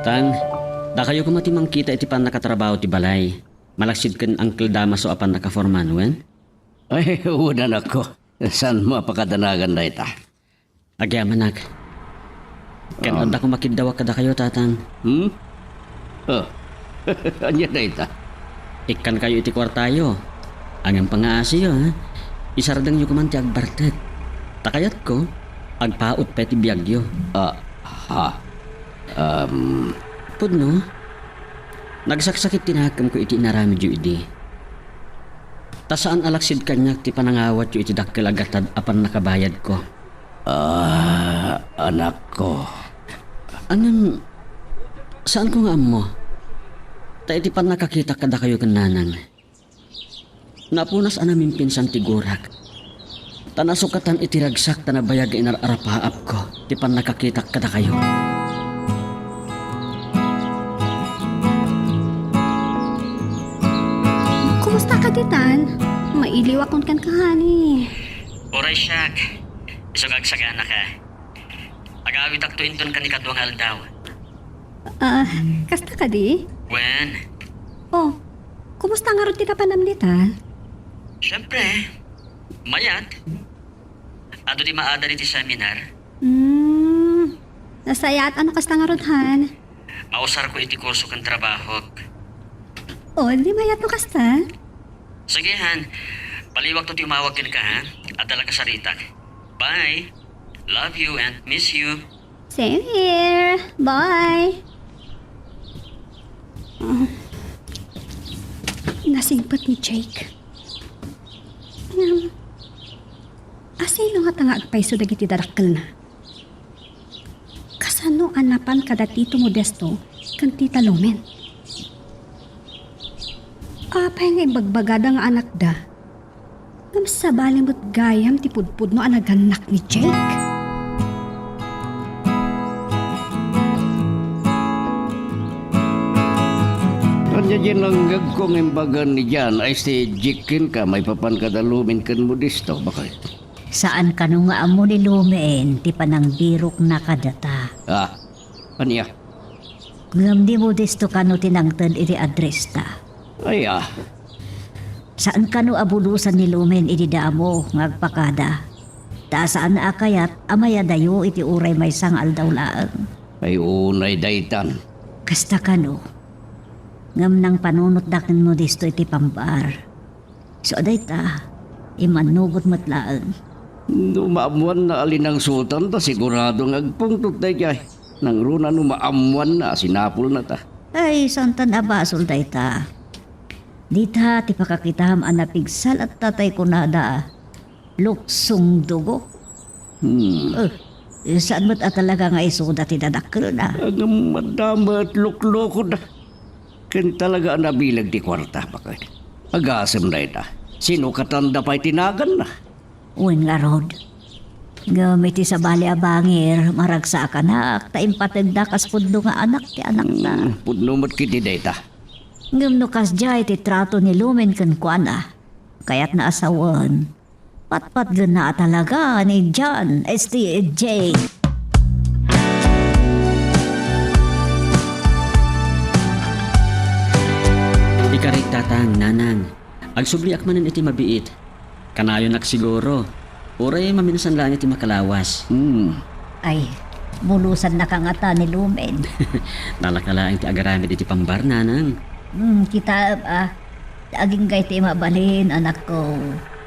Tang, dakayo koma ti mangkita iti pannakatrabaho ti balay. Malaksid ken Uncle Damaso a pannakaforman, wen? Ay, wen, anakko. Saanmo a pakadanagan dayta? Agyamanak. Ken Ah. adda koma kiddawak kadakayo, Tatang. Hmm? Oh. Ania dayta? Ikkankayo iti kuartayo. Ngem pangngaasiyo, ha? Isardengyo koman ti agbartek. Ta kayatko, agpaut pay ti biagyo. Ah, ha. Um. Pudno, nagsaksakit ti nakemko iti inaramidyo idi. Ta saan a laksid kaniak ti panangawatyo iti dakkel a gatad a pannakabayadko. Ah, anakko. Ngem, saanko nga ammo. Ta iti pannakakitak kadakayo ken nanang, napunas a namimpinsan ti gurak. Ta nasukatan iti ragsak ta nabayag nga inar-arapaapko ti pannakakitak kadakayo. Kumusta ka ditan? Mailiwakon kenka, honey. Uray siak. Isu nga agsaganaka. Agawitakto inton kanikadua nga aldaw. Ah, kasta kadi? Wen. Oh, kumusta ngarud ti napanam dita? Siyempre, mayat. Adu ti maadal iti seminar. Hmm, nasayaat a no kasta ngarud, han. Mausarko iti kurso ken trabahok. Oh, di mayat no kasta? Sige, han. Paliwakto ti umawag kenka, ha? Adda la kasaritak. Bye. Love you and miss you. Same here. Bye. Ah, nasingpet ni Jake. Ngem, asino ngata nga agpayso dagiti dadakkelna? Kasano a napan kada Tito Modesto ken Tita Lumen? Apay nga imbagbagada nga anakda? Ngem sabali met gayam ti pudpudno a nagannak ni Jake? Ania diay nanggegko nga imbagan ni Jan a isti Jake kenka maipapan kada Lumen ken Modesto, baket? Saan kano nga ammo ni Lumen ti panangbirokna kadata. Ah, ania? Ngem ni Modesto kano ti nangted iti address-ta? Ay, ah. Saan kano a bulosan ni Lumen idi damo nga agpakada? Ta saan a kayat a mayadayo iti uray maysa nga aldaw laeng. Ay, unay daytan. Kasta kano, Ngem nangpanunotda ken Modesto iti pambar. So, dayta, immannugot met laeng. No maammoanna a linangsotan, ta sigurado nga agpungtot daydiay. Nangruna no maammoanna a sinapulna ta. Ay, saantan a basol dayta. Dita ti pakakitam a napigsa latta tay kunada. Luksong dugo. Hmm. Eh, saan met a talaga nga isuda ti dadakkelna? Ngem adda met luklukoda. Ken talaga a nabileg ti kuarta, baket. Agasem dayta. Sinukatanda pay ti naganna. Wen ngarud. Ngem iti sabali a bangir, maragsakanak, ta impategda kas pudno nga anak ti anakta. Hmm, pudno met ketdi dayta. Ngem no kasdiay ti trato ni Lumen kenkuana, kayatna a sawen. Patpatgenna a talaga ni John S T J. Ikarik, Tatang, Nanang. Agsubliak manen iti mabiit. Kanayonak siguro. Uray maminsan laeng iti makalawas. Hmm. Ay, bulusannaka ngata ni Lumen. Nalaka laeng ti agaramid iti pambar, Nanang. Hmm, kitaem, ah. Agingga iti mabalin, anakko.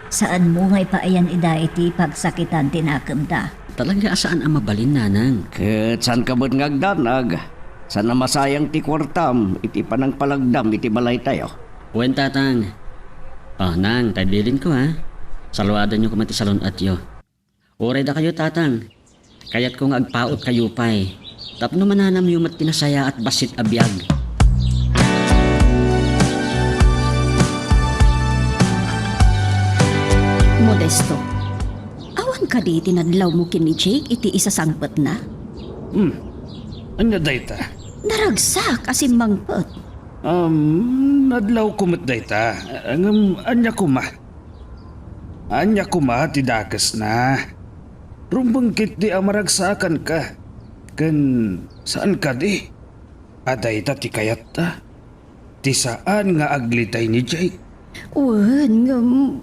Saanmo nga ipaayan ida iti pagsakitan ti nakemda. Talaga a saan a mabalin, Nanang. Ket saanka met nga agdanag. Saan a masayang ti kuartam iti panangpalagdam iti balaytayo. Wen, Tatang. O, Nang, tay bilinko, ha. Saluadanyo koma ti salun-atyo. Uray dakayo, Tatang. Kayatko nga agpautkayo pay tapno mananamyo met ti nasayaat bassit a biag. Modesto, awan kadi ti nadlawmo ken ni Jake iti isasangpetna? Hmm. Ania dayta? Naragsak a simmangpet. Um, nadlawko met dayta. Ngem ania koma? Ania koma ti dakesna? Rumbeng ketdi a maragsakanka. Ken saan kadi a dayta ti kayatta? Ti saan nga agliday ni Jake? Wen, ngem,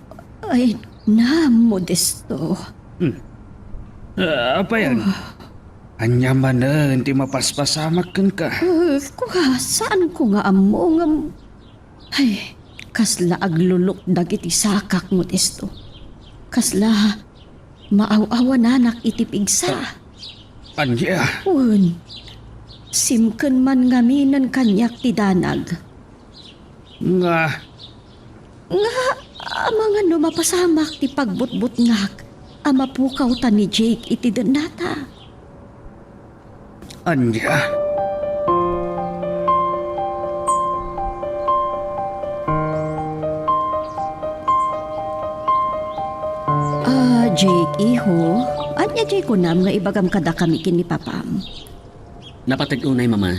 ay, na, Modesto. Hmm. Ah, apayan? Oh. Ania manen ti mapaspasamak kenka? Eh, kua, saanko nga ammo ngem, ay, kasla aglulukdag iti sakak, Modesto. Kasla maaw-awananak iti pigsa. Ania? Wen, simken man ngaminen kaniak ti danag. Nga? Nga, amangan no mapasamak ti pagbutbutngak a mapukawtan ni Jake iti dennata. Ania? Ah, Jake, iho, ania diay kunam nga ibagam kadakami ken ni papam? Napateg unay, Mama.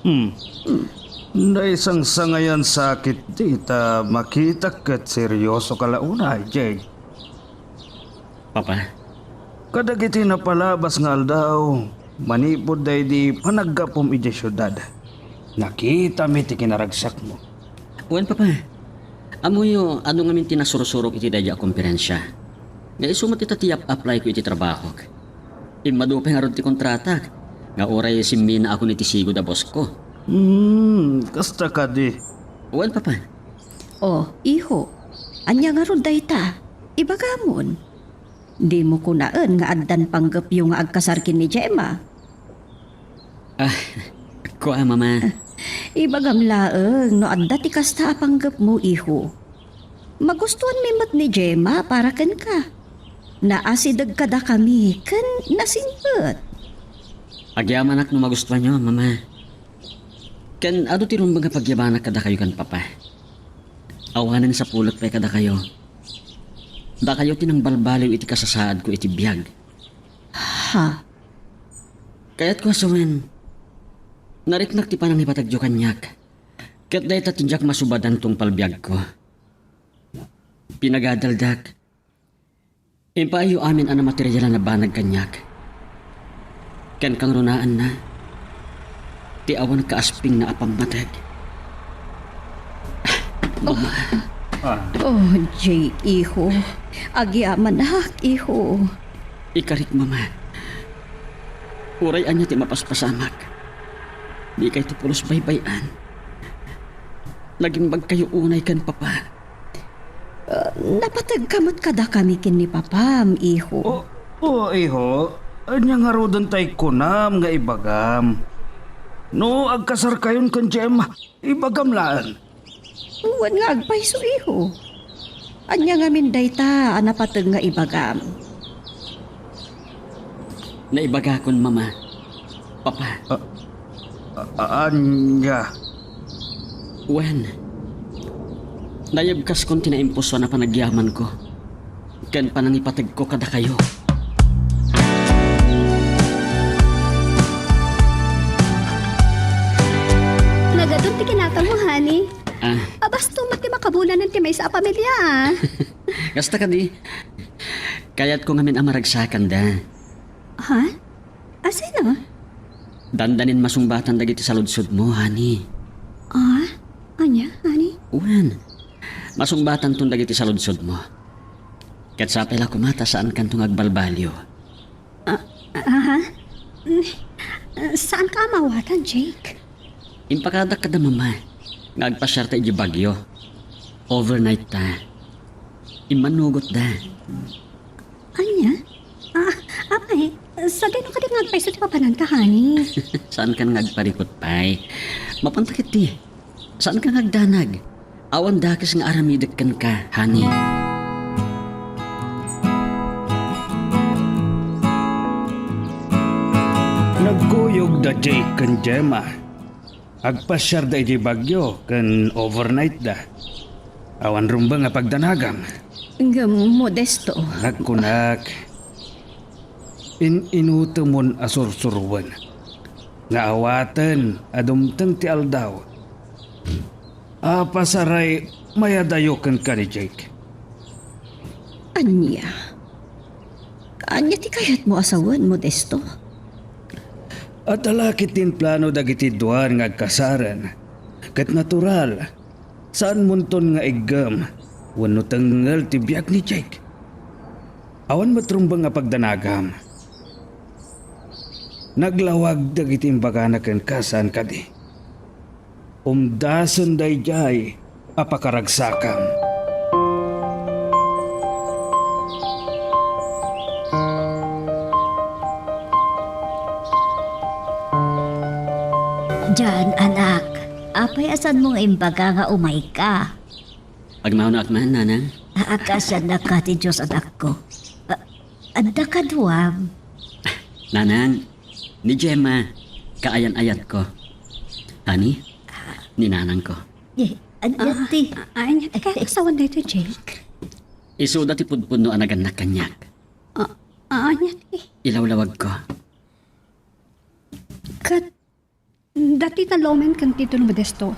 Hmm. Naisangsangayan sakit dita makitak ket seryoso ka la unay, Jake. Papa? Kadagiti napalabas nga aldaw, manipud daydi panaggapum idiay siudad, nakitami ti kinaragsakmo. Wen, Papa. Ammoyo, adu ngamin ti nasursurok iti daydi a komperensia. Nga isu met ita ti yap-applyko iti trabahok. Immadu pay ngarud ti kontratak, nga uray simminaakon iti sigud a bossko. Hmm, kasta kadi. Wen, Papa. O, iho, ania ngarud dayta? Ibagamon. Dimo kunaen nga addan panggepyo nga agkasar ken ni Gemma. Ah, kua, Mama. Ibagam laeng no adda ti kasta a panggepmo, iho. Magustuanmi met ni Gemma para kenka. Naasideg kadakami ken nasingpet. Agyamanak no magustuanyo, Mama. Ken adu ti rumbeng a pagyabanak kadakayo ken Papa. Awanen sapulek pay kadakayo. Dakayo ti nangbalbaliw iti kasasaadko iti biag. Ha? Kayatko a sawen, nariknak ti panangibategyo kaniak. Ket dayta ti diak masubadan tungpal biagko. Pinagadaldak. Impaayyo amin a namaterialan a banag kaniak. Ken kangrunaanna, ti awan kaaspingna a pammateg. Mama. Ah. Oh, Jake, iho. Agyamanak, iho. Ikarik, Mama. Uray ania ti mapaspasamak, dikay ti pulos baybay-an. Nagimbagkayo unay ken Papa. Ah, napategka met kadakami ken ni Papam, iho. O, o, iho, ania ngaruden tay kunam nga ibagam? No agkasarkayon ken Gemma, ibagam laeng. Wen nga agpayso, iho. Ania ngamin dayta a napateg nga ibagam? Naibagakon, Mama. Papa. A-, a-, ania? Wen, nayebkaskon ti naimpusoan a panagyamanko ken panangipategko kadakayo. Nagadun ti kinatangmo, honey. Ah. Abasto met ti makabulanen ti maysa a pamilia, ah. Kasta kadi, kayatko ngamin a maragsakanda. Ha? Asino? Dandanin masungbatan dagiti saludsodmo, honey. Ah? Ania, honey? Wen, masungbatanton dagiti saludsodmo. Ket sapay la koma ta saankanto nga agbalbaliw. Ah, aha? Saanka a maawatan, Jake? Impakadak kada Mama nga agpasiarta idiay Baguio. Overnight ta. Immannugotda. Ania? Ah, apay, sadino kadi nga agpayso ti papananka, honey? Saankan nga agparikut pay. Mapanta ketdi. Saanka nga agdanag. Awan dakes nga aramidek kenka, honey. Nagkuyog da Jake ken Gemma. Agpasiarda idiay Baguio ken overnight da. Awan rumbeng a pagdanagam. Ngem Modesto. Nagkunak, in-inutemon a sursuroen nga awaten a dumteng ti aldaw a pasaray mayadayo kenka ni Jake. Ania? Ania ti kayatmo a sawen, Modesto? Adda la ketdi implano dagiti dua nga agkasaren, ket natural, saanmonton nga iggem wenno tengngel ti biag ni Jake. Awan met rumbeng a pagdanagam. Naglawag dagiti imbagana kenka, saan kadi? Umdasen daydiay a pakaragsakam. Jan, anak, apay a saanmo nga imbaga nga umayka? Agmawnaak man, nanang. Kaasiannaka ti Dios, anakko. A-, adda kaduam. Nanang, ni Gemma, kaayan-ayatko. Honey, ni nanangko. Eh, ania ti? Ah, ania ti kayat a sawen daytoy, Jake? Isuda ti pudpudno a nagannak kaniak. Ah, ah, ania ti? Ilawlawagko. Ket dati ta Lomen ken Tito ni Modesto,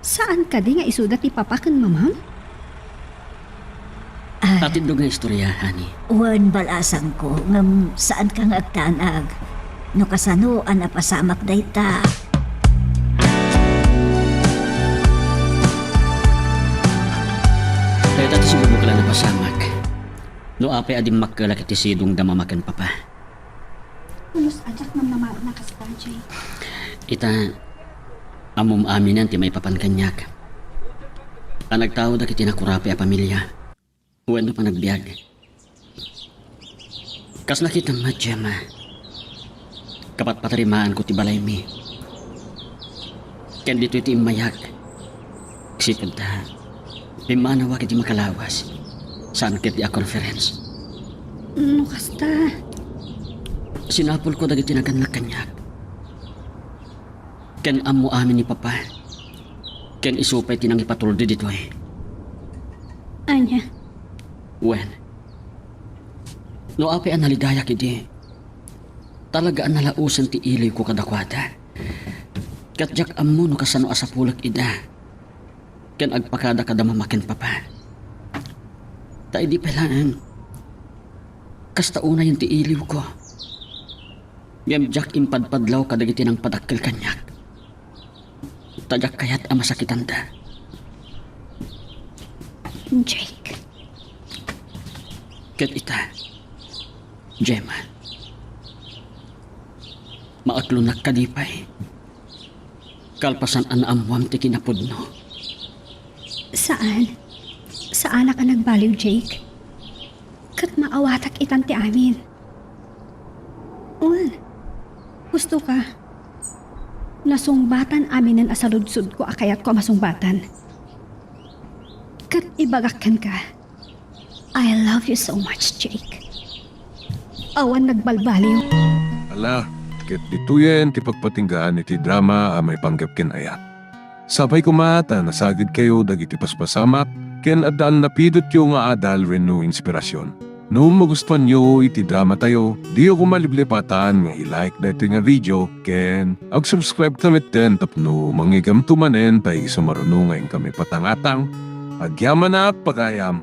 saan kadi nga isuda ti papa ken mamam? Ah. Atindog nga istorya, honey. Wen, bal-asangko, ngem saanka nga agdanag. No kasano a napasamak dayta. Dayta ti sibubuklan a napasamak. No apay a dimmakkelak iti sidongda mama ken papa. Pulos a diak namnamaen a kasta, Jake. Ita, ammom aminen ti maipapan kaniak. A nagtaodak iti nakurapi a pamilia. Wenno panagbiag. Kas nakitam met, Gemma, kapatpatarimaanko ti balaymi. Ken ditoy ti immayak. Sipud ta, pimmanawak iti makalawas. Saan ketdi a conference. No kasta. Sinapulko dagiti nagannak kaniak. Ken ammo amin ni Papa. Ken isu pay ti nangipatuldi ditoy. Ania? Wen, no apay a naligayak idi, talaga a nalaosen ti iliwko kadakuada. Ket diak ammo no kasano a sapulek ida ken agpakada kada mama ken papa. Ta idi pay laeng, kasta unayen ti iliwko. Ngem diak impadpadlaw kadagiti nangpadakkel kaniak. Ta diak kayat a masakitanda. Jake. Ket ita, Gemma, maaklonak kadi pay? Kalpasan a naammoam ti kinapudno, Saan? Saanak a nagbaliw, Jake. Ket maawatak itan ti amin. Wen, husto ka. Nasungbatan aminen a saludsodko a kayatko a masungbatan. Ket ibagak kenka, I love you so much, Jake. Awan nagbalbaliw. Ala, ket ditoyen ti pagpatinggaan iti drama a maipanggep ken ayat. Sapay koma ta nasagidkayo dagiti paspasamak ken adda a napidotyo nga adal wenno inspirasyon. No magustuanyo iti dramatayo, diyo koma liplipatan nga i-like daytoy nga video ken ag-subscribe ka metten tapno mangigamto manen ta isu maruno nga inkami patangatang. Agyamanak, pagayam!